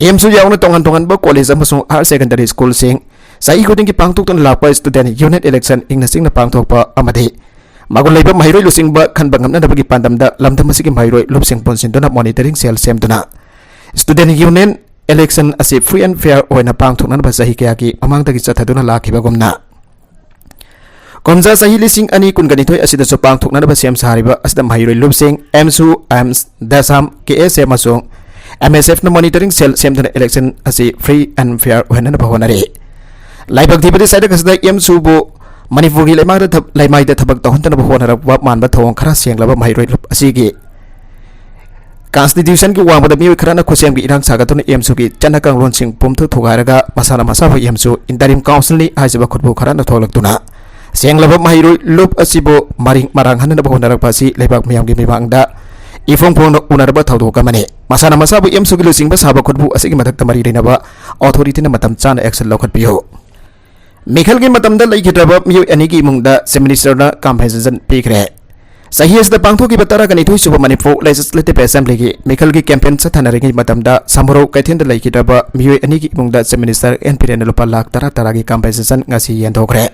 ꯑꯦꯝꯁꯨ ꯌꯥꯎꯅ ꯇꯣꯉꯥꯟ ꯇꯣꯉꯥꯟꯕ ꯀꯣꯂꯦꯖ ꯑꯃꯁꯨꯡ ꯍꯥꯌꯔ ꯁꯦꯀꯦꯟꯗꯔꯤ ꯁ꯭ꯀꯨꯜꯁꯤꯡ ꯆꯍꯤ ꯈꯨꯗꯤꯡꯒꯤ ꯄꯥꯡꯊꯣꯛꯇꯨꯅ ꯂꯥꯛꯄ ꯁ꯭ꯇꯨꯗꯦꯟꯠ ꯌꯨꯅꯤꯌꯟ ꯏꯂꯦꯛꯁꯟ ꯏꯪꯅ ꯆꯤꯛꯅ ꯄꯥꯡꯊꯣꯛꯄ ꯑꯃꯗꯤ ꯃꯒꯨꯟ ꯂꯩꯕ ꯃꯍꯩꯔꯣꯏ ꯂꯨꯆꯤꯡꯕ ꯈꯟꯕ ꯉꯝꯅꯅꯕꯒꯤ ꯄꯥꯟꯗꯝꯗ ꯂꯝꯗꯝ ꯑꯁꯤꯒꯤ ꯃꯍꯩꯔꯣꯏ ꯂꯨꯞꯁꯤꯡ ꯄꯨꯟꯁꯤꯟꯗꯨꯅ ꯃꯣꯅꯤꯇꯔꯤꯡ ꯁꯦꯜ ꯁꯦꯝꯗꯨꯅ ꯁ꯭ꯇꯨꯗꯦꯟꯠ ꯌꯨꯅꯤꯌꯟ ꯏꯂꯦꯛꯁꯟ ꯑꯁꯤ ꯐ꯭ꯔꯤ ꯑꯦꯟ ꯐꯤꯌꯔ ꯑꯣꯏꯅ ꯄꯥꯡꯊꯣꯛꯅꯅꯕ ꯆꯍꯤ ꯀꯌꯥꯒꯤ ꯃꯃꯥꯡꯗꯒꯤ ꯆꯠꯊꯗꯨꯅ ꯂꯥꯛꯈꯤꯕꯒꯨꯝꯅ ꯀꯨꯝꯖꯥ ꯆꯍꯤ ꯂꯤꯁꯤꯡ ꯑꯅꯤ ꯀꯨꯟꯒ ꯅꯤꯊꯣꯏ ꯑꯁꯤꯗꯁꯨ ꯄꯥꯡꯊꯣꯛꯅꯅꯕ ꯁꯦꯝ ꯁꯥꯔꯤꯕ ꯑꯁꯤꯗ ꯃꯍꯩꯔꯣꯏ ꯂꯨꯞꯁꯤꯡ ꯑꯦꯝꯁꯨ, ꯑꯦꯝꯁ, ꯗꯦꯁꯥꯝ, ꯀꯦ ꯑꯦꯁ ꯑꯦ ꯑꯃꯁꯨꯡ ꯑꯦꯝ ꯑꯦꯁ ꯑꯦꯐꯅ ꯃꯣꯅꯤꯇꯔꯤꯡ ꯁꯦꯜ ꯁꯦꯝꯗꯨꯅ ꯏꯂꯦꯛꯁꯟ ꯑꯁꯤ ꯐ꯭ꯔꯤ ꯑꯦꯟ ꯐꯤꯌꯔ ꯑꯣꯏꯍꯟꯅꯕ ꯍꯣꯠꯅꯔꯤ꯫ ꯂꯥꯏꯕꯛ ꯊꯤꯕꯗꯤ ꯁ꯭ꯋꯥꯏꯗ ꯀꯁꯤꯗ ꯑꯦꯝꯁꯨꯕꯨ ꯃꯅꯤꯄꯨꯔꯒꯤ ꯂꯩꯃꯥꯏꯗ ꯊꯕ-, ꯂꯩꯃꯥꯏꯗ ꯊꯕꯛ ꯇꯧꯍꯟꯗꯅꯕ ꯍꯣꯠꯅꯔꯛꯄ ꯃꯥꯟꯕ ꯊꯧꯑꯣꯡ ꯈꯔ ꯁꯦꯡꯂꯕ ꯃꯍꯩꯔꯣꯏ ꯂꯨꯞ ꯑꯁꯤꯒꯤ ꯀꯟꯁꯇꯤꯇ꯭ꯌꯨꯁꯟꯒꯤ ꯋꯥꯡꯃꯗ ꯃꯤꯑꯣꯏ ꯈꯔꯅ ꯈꯨꯠꯁꯦꯝꯒꯤ ꯏꯔꯥꯡ ꯁꯥꯒꯠꯇꯨꯅ ꯑꯦꯝꯁꯨꯒꯤ ꯆꯠꯅ ꯀꯥꯡꯂꯣꯟꯁꯤꯡ ꯄꯨꯝꯊꯨ ꯊꯨꯒꯥꯏꯔꯒ ꯃꯁꯥꯅ ꯃꯁꯥꯕꯨ ꯑꯦꯝꯁꯨ ꯏꯟꯇꯔꯤꯝ ꯀꯥꯎꯟꯁꯤꯜꯅꯤ ꯍꯥꯏꯖꯕ ꯈꯨꯠꯄꯨ ꯈꯔꯅ ꯊꯣꯛꯂꯛꯇꯨꯅ ꯁꯦꯡꯂꯕ ꯃꯍꯩꯔꯣꯏ ꯂꯨꯞ ꯑꯁꯤꯕꯨ ꯃꯔꯤꯡ ꯃꯔꯥꯡꯍꯟꯅꯕ ꯍꯣꯠꯅꯔꯛꯄ ꯑꯁꯤ ꯂꯩꯕꯥꯛ ꯃꯤꯌꯥꯝꯒꯤ ꯃꯤꯃꯥꯡꯗ ꯏꯐꯣꯡ ꯐꯣꯡꯅ ꯎꯅꯔꯕ ꯊꯧꯗꯣꯛ ꯑꯃꯅꯤ꯫ ꯃꯁꯥꯅ ꯃꯁꯥꯕꯨ ꯑꯦꯝꯁꯨꯒꯤ ꯂꯨꯆꯤꯡꯕ ꯁꯥꯕ ꯈꯨꯠꯄꯨ ꯑꯁꯤꯒꯤ ꯃꯊꯛꯇ ꯃꯔꯤ ꯂꯩꯅꯕ ꯑꯣꯊꯣꯔꯤꯇꯤꯅ ꯃꯇꯝ ꯆꯥꯅ ꯑꯦꯛꯁꯟ ꯂꯧꯈꯠꯄꯤꯌꯨ꯫ ꯃꯤꯈꯜꯒꯤ ꯃꯇꯝꯗ ꯂꯩꯈꯤꯗ꯭ꯔꯕ ꯃꯤꯑꯣꯏ ꯑꯅꯤꯒꯤ ꯏꯃꯨꯡꯗ ꯆꯤꯐ ꯃꯤꯅꯤꯁꯇꯔꯅ ꯀꯝꯄꯦꯟꯁꯦꯁꯟ ꯄꯤꯈ꯭ꯔꯦ꯫ ꯆꯍꯤ ꯑꯁꯤꯗ ꯄꯥꯡꯊꯣꯛꯈꯤꯕ ꯇꯔꯥꯒ ꯅꯤꯊꯣꯏ ꯁꯨꯕ ꯃꯅꯤꯄꯨꯔ ꯂꯦꯖꯤꯁꯂꯦꯇꯤꯚ ꯑꯦꯁꯦꯝꯕ꯭ꯂꯤꯒꯤ ꯃꯤꯈꯜꯒꯤ ꯀꯦꯝꯄꯦꯟ ꯆꯠꯊꯅꯔꯤꯉꯩ ꯃꯇꯝꯗ ꯁꯃꯨꯔꯧ ꯀꯩꯊꯦꯜꯗ ꯂꯩꯈꯤꯗ꯭ꯔꯕ ꯃꯤꯑꯣꯏ ꯑꯅꯤꯒꯤ ꯏꯃꯨꯡꯗ ꯆꯤꯐ ꯃꯤꯅꯤꯁꯇꯔ ꯑꯦꯟ ꯕꯤꯔꯦꯟꯅ ꯂꯨꯄꯥ ꯂꯥꯈ ꯇꯔꯥ ꯇꯔꯥꯒꯤ ꯀꯝꯄꯦꯟꯁꯦꯁꯟ ꯉꯁꯤ ꯌꯦꯟꯊꯣꯛꯈ꯭ꯔꯦ꯫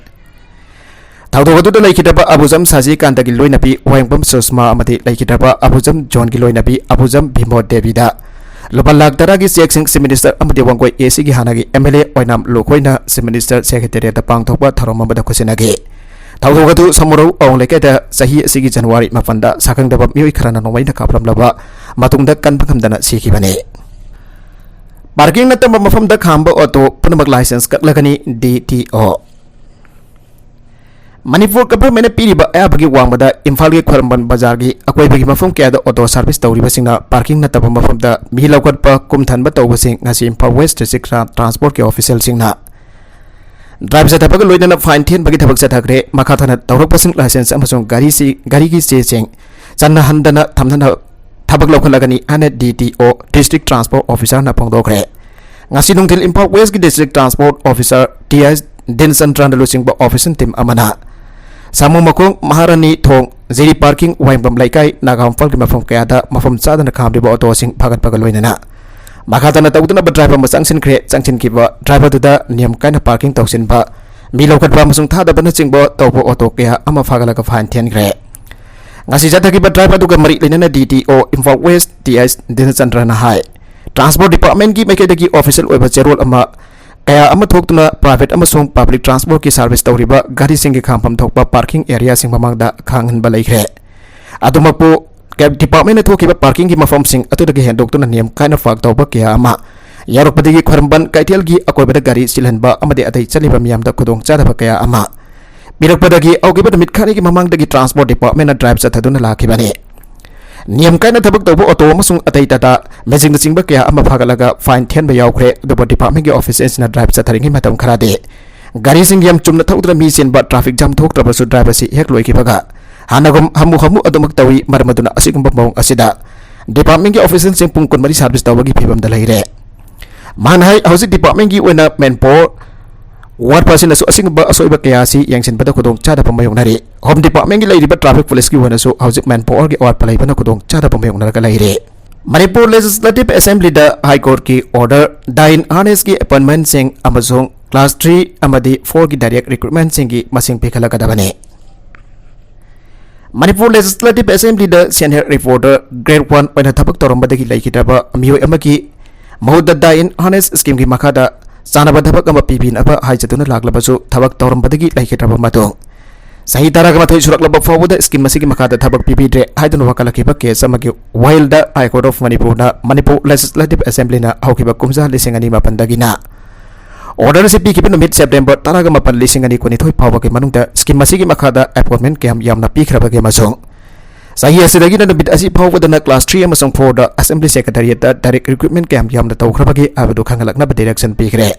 ꯊꯧꯗꯣꯛ ꯑꯗꯨꯗ ꯂꯩꯈꯤꯗ꯭ꯔꯕ ꯑꯕꯨꯖꯝ ꯁꯥꯖꯤꯀꯥꯟꯇꯒꯤ ꯂꯣꯏꯅꯕꯤ ꯋꯥꯍꯦꯡꯕꯝ ꯁꯨꯁꯃꯥ ꯑꯃꯗꯤ ꯂꯩꯈꯤꯗ꯭ꯔꯕ ꯑꯕꯨꯖꯝ ꯖꯣꯟꯒꯤ ꯂꯣꯏꯅꯕꯤ ꯑꯕꯨꯖꯝ ꯚꯤꯃꯣ ꯗꯦꯕꯤꯗ ꯂꯨꯄꯥ ꯂꯥꯈ ꯇꯔꯥꯒꯤ ꯆꯦꯛꯁꯤꯡ ꯆꯤꯐ ꯃꯤꯅꯤꯁꯇꯔ ꯑꯃꯗꯤ ꯋꯥꯡꯒꯣꯏ ꯑꯦ ꯁꯤꯒꯤ ꯍꯥꯟꯅꯒꯤ ꯑꯦꯝ ꯑꯦꯜ ꯑꯦ ꯑꯣꯏꯅꯥꯝ ꯂꯨꯈꯣꯏꯅ ꯆꯤꯐ ꯃꯤꯅꯤꯁꯇꯔ ꯁꯦꯀ꯭ꯔꯦꯇꯦꯔꯤꯌꯦꯠꯇ ꯄꯥꯡꯊꯣꯛꯄ ꯊꯧꯔꯝ ꯑꯃꯗ ꯈꯨꯠꯁꯤꯟꯅꯈꯤ꯫ ꯊꯧꯗꯣꯛ ꯑꯗꯨ ꯁꯃꯨꯔꯧ ꯑꯋꯥꯡ ꯂꯩꯀꯥꯏꯗ ꯆꯍꯤ ꯑꯁꯤꯒꯤ ꯖꯅꯋꯥꯔꯤ ꯃꯥꯄꯟꯗ ꯁꯛꯈꯪꯗꯕ ꯃꯤꯑꯣꯏ ꯈꯔꯅ ꯅꯣꯡꯃꯩꯅ ꯀꯥꯞꯂꯝꯂꯕ ꯃꯇꯨꯡꯗ ꯀꯟꯕ ꯉꯝꯗꯅ ꯁꯤꯈꯤꯕꯅꯤ꯫ ꯄꯥꯔꯀꯤꯡ ꯅꯠꯇꯕ ꯃꯐꯝꯗ ꯈꯥꯝꯕ ꯑꯣꯇꯣ ꯄꯨꯝꯅꯃꯛ ꯂꯥꯏꯁꯦꯟꯁ ꯀꯛꯂꯒꯅꯤ, ꯗꯤ ꯇꯤ ꯑꯣ꯫ ꯃꯅꯤꯄꯨꯔ ꯒꯚꯔꯟꯃꯦꯟꯠꯅ ꯄꯤꯔꯤꯕ ꯑꯌꯥꯕꯒꯤ ꯋꯥꯡꯃꯗ ꯏꯝꯐꯥꯜꯒꯤ ꯈ꯭ꯋꯥꯏꯔꯝꯕꯟ ꯕꯖꯥꯔꯒꯤ ꯑꯀꯣꯏꯕꯒꯤ ꯃꯐꯝ ꯀꯌꯥꯗ ꯑꯣꯇꯣ ꯁꯥꯔꯚꯤꯁ ꯇꯧꯔꯤꯕꯁꯤꯡꯅ ꯄꯥꯔꯀꯤꯡ ꯅꯠꯇꯕ ꯃꯐꯝꯗ ꯃꯤ ꯂꯧꯈꯠꯄ, ꯀꯨꯝꯊꯍꯟꯕ ꯇꯧꯕꯁꯤꯡ ꯉꯁꯤ ꯏꯝꯐꯥꯜ ꯋꯦꯁ ꯗꯤꯁꯇ꯭ꯔꯤꯛ ꯇ꯭ꯔꯥꯟꯁꯄꯣꯔꯠꯀꯤ ꯑꯣꯐꯤꯁꯤꯌꯦꯜꯁꯤꯡꯅ ꯗ꯭ꯔꯥꯏꯚꯔ ꯆꯠꯊꯕꯒ ꯂꯣꯏꯅꯅ ꯐꯥꯏꯟ ꯊꯤꯍꯟꯕꯒꯤ ꯊꯕꯛ ꯆꯠꯊꯈ꯭ꯔꯦ꯫ ꯃꯈꯥ ꯇꯥꯅ ꯇꯧꯔꯛꯄꯁꯤꯡ ꯂꯥꯏꯁꯦꯟꯁ ꯑꯃꯁꯨꯡ ꯒꯥꯔꯤꯁꯤ, ꯒꯥꯔꯤꯒꯤ ꯆꯦꯁꯤꯡ ꯆꯟꯅꯍꯟꯗꯅ ꯊꯝꯅꯅꯕ ꯊꯕꯛ ꯂꯧꯈꯠꯂꯒꯅꯤ ꯍꯥꯏꯅ D T O, district transport ꯑꯣꯐꯤꯁꯥꯔꯅ ꯐꯣꯡꯗꯣꯛꯈ꯭ꯔꯦ꯫ ꯉꯁꯤ ꯅꯨꯡꯊꯤꯜ ꯏꯝꯐꯥꯜ ꯋꯦꯁꯀꯤ district transport officer T H ꯗꯤꯟꯆꯟꯗ꯭ꯔꯅ ꯂꯨꯆꯤꯡꯕ ꯑꯣꯐꯤꯁꯤꯌꯦꯜ ꯇꯤꯝ ꯑꯃꯅ ꯁꯥꯃꯨ ꯃꯈꯣꯡ, ꯃꯍꯥꯔꯥꯅꯤ ꯊꯣꯡ, ꯖꯤꯔꯤ ꯄꯥꯔꯀꯤꯡ, ꯋꯥꯍꯦꯡꯕꯝ ꯂꯩꯀꯥꯏ, ꯅꯥꯒꯥ ꯃꯐꯝꯒꯤ ꯃꯐꯝ ꯀꯌꯥꯗ ꯃꯐꯝ ꯆꯥꯗꯅ ꯈꯥꯝꯂꯤꯕ ꯑꯣꯇꯣꯁꯤꯡ ꯐꯥꯒꯠꯄꯒ ꯂꯣꯏꯅꯅ ꯃꯈꯥ ꯇꯥꯅ ꯇꯧꯗꯅꯕ ꯗ꯭ꯔꯥꯏꯚꯔ ꯑꯃ ꯆꯪꯁꯤꯟꯈ꯭ꯔꯦ꯫ ꯆꯪꯁꯤꯟꯈꯤꯕ ꯗ꯭ꯔꯥꯏꯚꯔꯗꯨꯗ ꯅꯤꯌꯝ ꯀꯥꯏꯅ ꯄꯥꯔꯀꯤꯡ ꯇꯧꯁꯤꯟꯕ, ꯃꯤ ꯂꯧꯈꯠꯄ ꯑꯃꯁꯨꯡ ꯊꯥꯗꯕꯅꯆꯤꯡꯕ ꯇꯧꯕ ꯑꯣꯇꯣ ꯀꯌꯥ ꯑꯃ ꯐꯥꯒꯠꯂꯒ ꯐꯥꯏꯟ ꯊꯤꯍꯟꯈ꯭ꯔꯦ꯫ ꯉꯁꯤ ꯆꯠꯊꯈꯤꯕ ꯗ꯭ꯔꯥꯏꯚꯔ ꯑꯗꯨꯒ ꯃꯔꯤ ꯂꯩꯅꯅ ꯗꯤ ꯇꯤ ꯑꯣ ꯏꯝꯐꯥꯜ ꯋꯦꯁ ꯇꯤ ꯑꯩꯆ ꯗꯤꯟꯆꯟꯗ꯭ꯔꯅ ꯍꯥꯏ, ꯇ꯭ꯔꯥꯟꯁꯄꯣꯔꯠ ꯗꯤꯄꯥꯔꯠꯃꯦꯟꯠꯀꯤ ꯃꯥꯏꯀꯩꯗꯒꯤ ꯑꯣꯐꯤꯁꯤꯌꯦꯜ ꯑꯣꯏꯕ ꯆꯦꯔꯣꯜ ꯑꯃ ꯀꯌꯥ ꯑꯃ ꯊꯣꯛꯇꯨꯅ ꯄ꯭ꯔꯥꯏꯚꯦꯠ ꯑꯃꯁꯨꯡ ꯄꯕ꯭ꯂꯤꯛ ꯇ꯭ꯔꯥꯟꯁꯄꯣꯔꯠꯀꯤ ꯁꯥꯔꯚꯤꯁ ꯇꯧꯔꯤꯕ ꯒꯥꯔꯤꯁꯤꯡꯒꯤ ꯈꯥꯝꯐꯝ ꯊꯣꯛꯄ ꯄꯥꯔꯀꯤꯡ ꯑꯦꯔꯤꯌꯥꯁꯤꯡ ꯃꯃꯥꯡꯗ ꯈꯥꯡꯍꯟꯕ ꯂꯩꯈ꯭ꯔꯦ꯫ ꯑꯗꯨꯃꯛꯄꯨ, ꯀꯦꯕ ꯗꯤꯄꯥꯔꯠꯃꯦꯟꯠꯅ ꯊꯣꯛꯈꯤꯕ ꯄꯥꯔꯀꯤꯡꯒꯤ ꯃꯐꯝꯁꯤꯡ ꯑꯗꯨꯗꯒꯤ ꯍꯦꯟꯗꯣꯛꯇꯨꯅ ꯅꯤꯌꯝ ꯀꯥꯏꯅ ꯄꯥꯔꯛ ꯇꯧꯕ ꯀꯌꯥ ꯑꯃ ꯌꯥꯎꯔꯛꯄꯗꯒꯤ ꯈ꯭ꯋꯥꯏꯔꯝꯕꯟ ꯀꯩꯊꯦꯜꯒꯤ ꯑꯀꯣꯏꯕꯗ ꯒꯥꯔꯤ ꯆꯤꯜꯍꯟꯕ ꯑꯃꯗꯤ ꯑꯇꯩ ꯆꯠꯂꯤꯕ ꯃꯤꯌꯥꯝꯗ ꯈꯨꯗꯣꯡꯆꯥꯗꯕ ꯀꯌꯥ ꯑꯃ ꯄꯤꯔꯛꯄꯗꯒꯤ ꯍꯧꯈꯤꯕ ꯅꯨꯃꯤꯠ ꯈꯔꯅꯤꯒꯤ ꯃꯃꯥꯡꯗꯒꯤ ꯇ꯭ꯔꯥꯟꯁꯄꯣꯔꯠ ꯗꯤꯄꯥꯔꯠꯃꯦꯟꯠꯅ ꯗ꯭ꯔꯥꯏꯚ ꯆꯠꯊꯗꯨꯅ ꯂꯥꯛꯈꯤꯕꯅꯤ꯫ ꯅꯤꯌꯝ ꯀꯥꯏꯅ ꯊꯕꯛ ꯇꯧꯕ ꯑꯣꯇꯣ ꯑꯃꯁꯨꯡ ꯑꯇꯩ ꯇꯥꯇꯥ ꯃꯦꯖꯤꯛꯅꯆꯤꯡꯕ ꯀꯌꯥ ꯑꯃ ꯐꯥꯒꯠꯂꯒ ꯐꯥꯏꯟ ꯊꯤꯍꯟꯕ ꯌꯥꯎꯈ꯭ꯔꯦ꯫ ꯑꯗꯨꯕꯨ ꯗꯤꯄꯥꯔꯠꯃꯦꯟꯠꯀꯤ ꯑꯣꯐꯤꯁꯤꯌꯦꯜꯁꯤꯡꯅ ꯗ꯭ꯔꯥꯏꯚ ꯆꯠꯊꯔꯤꯉꯩ ꯃꯇꯝ ꯈꯔꯗꯤ ꯒꯥꯔꯤꯁꯤꯡ ꯌꯥꯝ ꯆꯨꯝꯅ ꯊꯧꯗꯨꯅ ꯃꯤ ꯆꯤꯟꯕ ꯇ꯭ꯔꯥꯐꯤꯛ ꯖꯥꯝ ꯊꯣꯛꯇ꯭ꯔꯕꯁꯨ ꯗ꯭ꯔꯥꯏꯚꯔꯁꯤ ꯍꯦꯛ ꯂꯣꯏꯈꯤꯕꯒ ꯍꯥꯟꯅꯒꯨꯝ ꯍꯥꯃꯨ ꯍꯥꯃꯨ ꯑꯗꯨꯃꯛ ꯇꯧꯏ꯫ ꯃꯔꯝ ꯑꯗꯨꯅ ꯑꯁꯤꯒꯨꯝꯕ ꯃꯑꯣꯡ ꯑꯁꯤꯗ ꯗꯤꯄꯥꯔꯠꯃꯦꯟꯠꯀꯤ ꯑꯣꯐꯤꯁꯤꯌꯦꯜꯁꯤꯡ ꯄꯨꯡ ꯀꯨꯟꯃꯔꯤ ꯁꯥꯔꯚꯤꯁ ꯇꯧꯕꯒꯤ ꯐꯤꯕꯝꯗ ꯂꯩꯔꯦ꯫ ꯃꯥꯅ ꯍꯥꯏ, ꯍꯧꯖꯤꯛ ꯗꯤꯄꯥꯔꯠꯃꯦꯟꯠꯀꯤ ꯑꯣꯏꯅ ꯃꯦꯟ ꯄꯥꯋꯔ ꯋꯥꯠꯄ ꯑꯁꯤꯅꯁꯨ ꯑꯁꯤꯒꯨꯝꯕ ꯑꯁꯣꯏꯕ ꯀꯌꯥ ꯑꯁꯤ ꯌꯦꯡꯁꯤꯟꯕꯗ ꯈꯨꯗꯣꯡꯆꯥꯗꯕ ꯃꯥꯌꯣꯛꯅꯔꯤ꯫ ꯍꯣꯝ ꯗꯤꯄꯥꯔꯠꯃꯦꯟꯠꯀꯤ ꯂꯩꯔꯤꯕ ꯇ꯭ꯔꯥꯐꯤꯛ ꯄꯨꯂꯤꯁꯀꯤ ꯑꯣꯏꯅꯁꯨ ꯍꯧꯖꯤꯛ ꯃꯦꯟ ꯄꯥꯋꯔꯒꯤ ꯑꯋꯥꯠꯄ ꯂꯩꯕꯅ ꯈꯨꯗꯣꯡꯆꯥꯗꯕ ꯃꯥꯌꯣꯛꯅꯔꯒ ꯂꯩꯔꯦ꯫ ꯃꯅꯤꯄꯨꯔ ꯂꯦꯖꯤꯁꯂꯦꯇꯤꯚ ꯑꯦꯁꯦꯝꯕ꯭ꯂꯤꯗ ꯍꯥꯏ ꯀꯣꯔꯠꯀꯤ ꯑꯣꯔꯗꯔ ꯗꯥꯏꯟ ꯑꯥꯔꯅꯦꯁꯀꯤ ꯑꯦꯄꯣꯏꯟꯠꯃꯦꯟꯠꯁꯤꯡ ꯑꯃꯁꯨꯡ ꯀ꯭ꯂꯥꯁ ꯊ꯭ꯔꯤ ꯑꯃꯗꯤ ꯐꯣꯔꯒꯤ ꯗꯥꯏꯔꯦꯛꯠ ꯔꯤꯀ꯭ꯔꯨꯠꯃꯦꯟꯠꯁꯤꯡꯒꯤ ꯃꯁꯤꯡ ꯄꯤꯈꯠꯂꯛꯀꯗꯕꯅꯤ꯫ ꯃꯅꯤꯄꯨꯔ ꯂꯦꯖꯤꯁꯂꯦꯇꯤꯚ ꯑꯦꯁꯦꯝꯕ꯭ꯂꯤꯗ ꯁꯦꯅꯤꯌꯔ ꯔꯤꯄꯣꯔꯇꯔ ꯒ꯭ꯔꯦꯗ ꯋꯥꯟ ꯑꯣꯏꯅ ꯊꯕꯛ ꯇꯧꯔꯝꯕꯗꯒꯤ ꯂꯩꯈꯤꯗ꯭ꯔꯕ ꯃꯤꯑꯣꯏ ꯑꯃꯒꯤ ꯃꯍꯨꯠꯇ ꯗꯥꯏꯟ ꯑꯥꯔꯅꯦꯁ ꯁ꯭ꯀꯤꯝꯒꯤ ꯃꯈꯥꯗ ꯆꯥꯅꯕ ꯊꯕꯛ ꯑꯃ ꯄꯤꯕꯤꯅꯕ ꯍꯥꯏꯖꯗꯨꯅ ꯂꯥꯛꯂꯕꯁꯨ ꯊꯕꯛ ꯇꯧꯔꯝꯕꯗꯒꯤ ꯂꯩꯈꯤꯗ꯭ꯔꯕ ꯃꯇꯨꯡ ꯆꯍꯤ ꯇꯔꯥꯒ ꯃꯥꯊꯣꯏ ꯁꯨꯔꯛꯂꯕ ꯐꯥꯎꯕꯗ ꯁ꯭ꯀꯤꯝ ꯑꯁꯤꯒꯤ ꯃꯈꯥꯗ ꯊꯕꯛ ꯄꯤꯕꯤꯗ꯭ꯔꯦ ꯍꯥꯏꯗꯨꯅ ꯋꯥꯀꯠꯂꯛꯈꯤꯕ ꯀꯦꯁ ꯑꯃꯒꯤ ꯋꯥꯌꯦꯜꯗ ꯍꯥꯏ ꯀꯣꯔꯠ ꯑꯣꯐ ꯃꯅꯤꯄꯨꯔꯅ ꯃꯅꯤꯄꯨꯔ ꯂꯦꯖꯤꯁꯂꯦꯇꯤꯚ ꯑꯦꯁꯦꯝꯕ꯭ꯂꯤꯅ ꯍꯧꯈꯤꯕ ꯀꯨꯝꯖꯥ ꯂꯤꯁꯤꯡ ꯑꯅꯤ ꯃꯥꯄꯟꯗꯒꯤꯅ ꯑꯣꯔꯗꯔ ꯑꯁꯤ ꯄꯤꯈꯤꯕ ꯅꯨꯃꯤꯠ ꯁꯦꯞꯇꯦꯝꯕꯔ ꯇꯔꯥꯃꯥꯄꯟ, ꯂꯤꯁꯤꯡ ꯑꯅꯤ ꯀꯨꯟꯅꯤꯊꯣꯏ ꯐꯥꯎꯕꯒꯤ ꯃꯅꯨꯡꯗ ꯁ꯭ꯀꯤꯝ ꯑꯁꯤꯒꯤ ꯃꯈꯥꯗ ꯑꯦꯄꯣꯏꯟꯃꯦꯟ ꯀꯌꯥꯝ ꯌꯥꯝꯅ ꯄꯤꯈ꯭ꯔꯕꯒꯦ ꯑꯃꯁꯨꯡ ꯆꯍꯤ ꯑꯁꯤꯗꯒꯤꯅ ꯅꯨꯃꯤꯠ ꯑꯁꯤ ꯐꯥꯎꯕꯗꯅ ꯀ꯭ꯂꯥꯁ ꯊ꯭ꯔꯤ ꯑꯃꯁꯨꯡ ꯐꯣꯔꯗ ꯑꯦꯁꯦꯝꯕ꯭ꯂꯤ ꯁꯦꯀ꯭ꯔꯦꯇꯔꯤꯌꯦꯠꯇ ꯗꯥꯏꯔꯦꯛ ꯔꯤꯀ꯭ꯔꯨꯠꯃꯦꯟ ꯀꯌꯥꯝ ꯌꯥꯝꯅ ꯇꯧꯈ꯭ꯔꯕꯒꯦ ꯍꯥꯏꯕꯗꯨ ꯈꯪꯍꯜꯂꯛꯅꯕ ꯗꯤꯔꯦꯛꯁꯟ ꯄꯤꯈ꯭ꯔꯦ꯫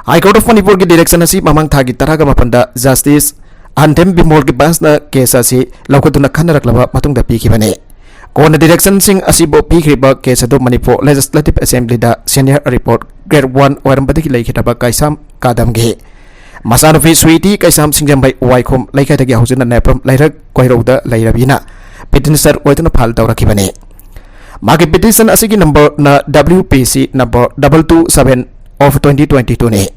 ꯍꯥꯏ ꯀꯣꯔꯠ ꯑꯣꯐ ꯃꯅꯤꯄꯨꯔꯒꯤ ꯗꯤꯔꯦꯛꯁꯟ ꯑꯁꯤ ꯃꯃꯥꯡ ꯊꯥꯒꯤ ꯇꯔꯥꯃꯥꯄꯟꯗ ꯖꯁꯇꯤꯁ ꯑꯟꯊꯦꯝ ꯕꯤꯃꯣꯜꯒꯤ ꯕꯦꯟꯁꯅ ꯀꯦꯁ ꯑꯁꯤ ꯂꯧꯈꯠꯇꯨꯅ ꯈꯟꯅꯔꯛꯂꯕ ꯃꯇꯨꯡꯗ ꯄꯤꯈꯤꯕꯅꯤ꯫ ꯀꯣꯟꯅ ꯗꯤꯔꯦꯛꯁꯟꯁꯤꯡ ꯑꯁꯤꯕꯨ ꯄꯤꯈ꯭ꯔꯤꯕ ꯀꯦꯁ ꯑꯗꯨ ꯃꯅꯤꯄꯨꯔ ꯂꯦꯖꯤꯁꯂꯦꯇꯤꯚ ꯑꯦꯁꯦꯝꯕ꯭ꯂꯤꯗ ꯁꯦꯅꯤꯌꯔ ꯔꯤꯄꯣꯔꯠ ꯒ꯭ꯔꯦꯗ ꯋꯥꯟ ꯑꯣꯏꯔꯝꯕꯗꯒꯤ ꯂꯩꯈꯤꯗ꯭ꯔꯕ ꯀꯩꯁꯥꯝ ꯀꯥꯗꯝꯒꯤ ꯃꯆꯥꯅꯨꯄꯤ ꯁ꯭ꯋꯤꯇꯤ ꯀꯩꯁꯥꯝ ꯁꯤꯡꯖꯃꯩ ꯋꯥꯏꯈꯣꯝ ꯂꯩꯀꯥꯏꯗꯒꯤ ꯍꯧꯖꯤꯛꯅ ꯅꯦꯄ꯭ꯔꯝ ꯂꯩꯔꯛ ꯀꯣꯏꯔꯧꯗ ꯂꯩꯔꯕꯤꯅ ꯄꯤꯇꯤꯁꯅꯔ ꯑꯣꯏꯗꯨꯅ ꯐꯥꯏꯜ ꯇꯧꯔꯛꯈꯤꯕꯅꯤ꯫ ꯃꯥꯒꯤ ꯄꯤꯇꯤꯁꯟ ꯑꯁꯤꯒꯤ ꯅꯝꯕꯔꯅ W P C number double two seven of twenty twenty two ꯅꯤ꯫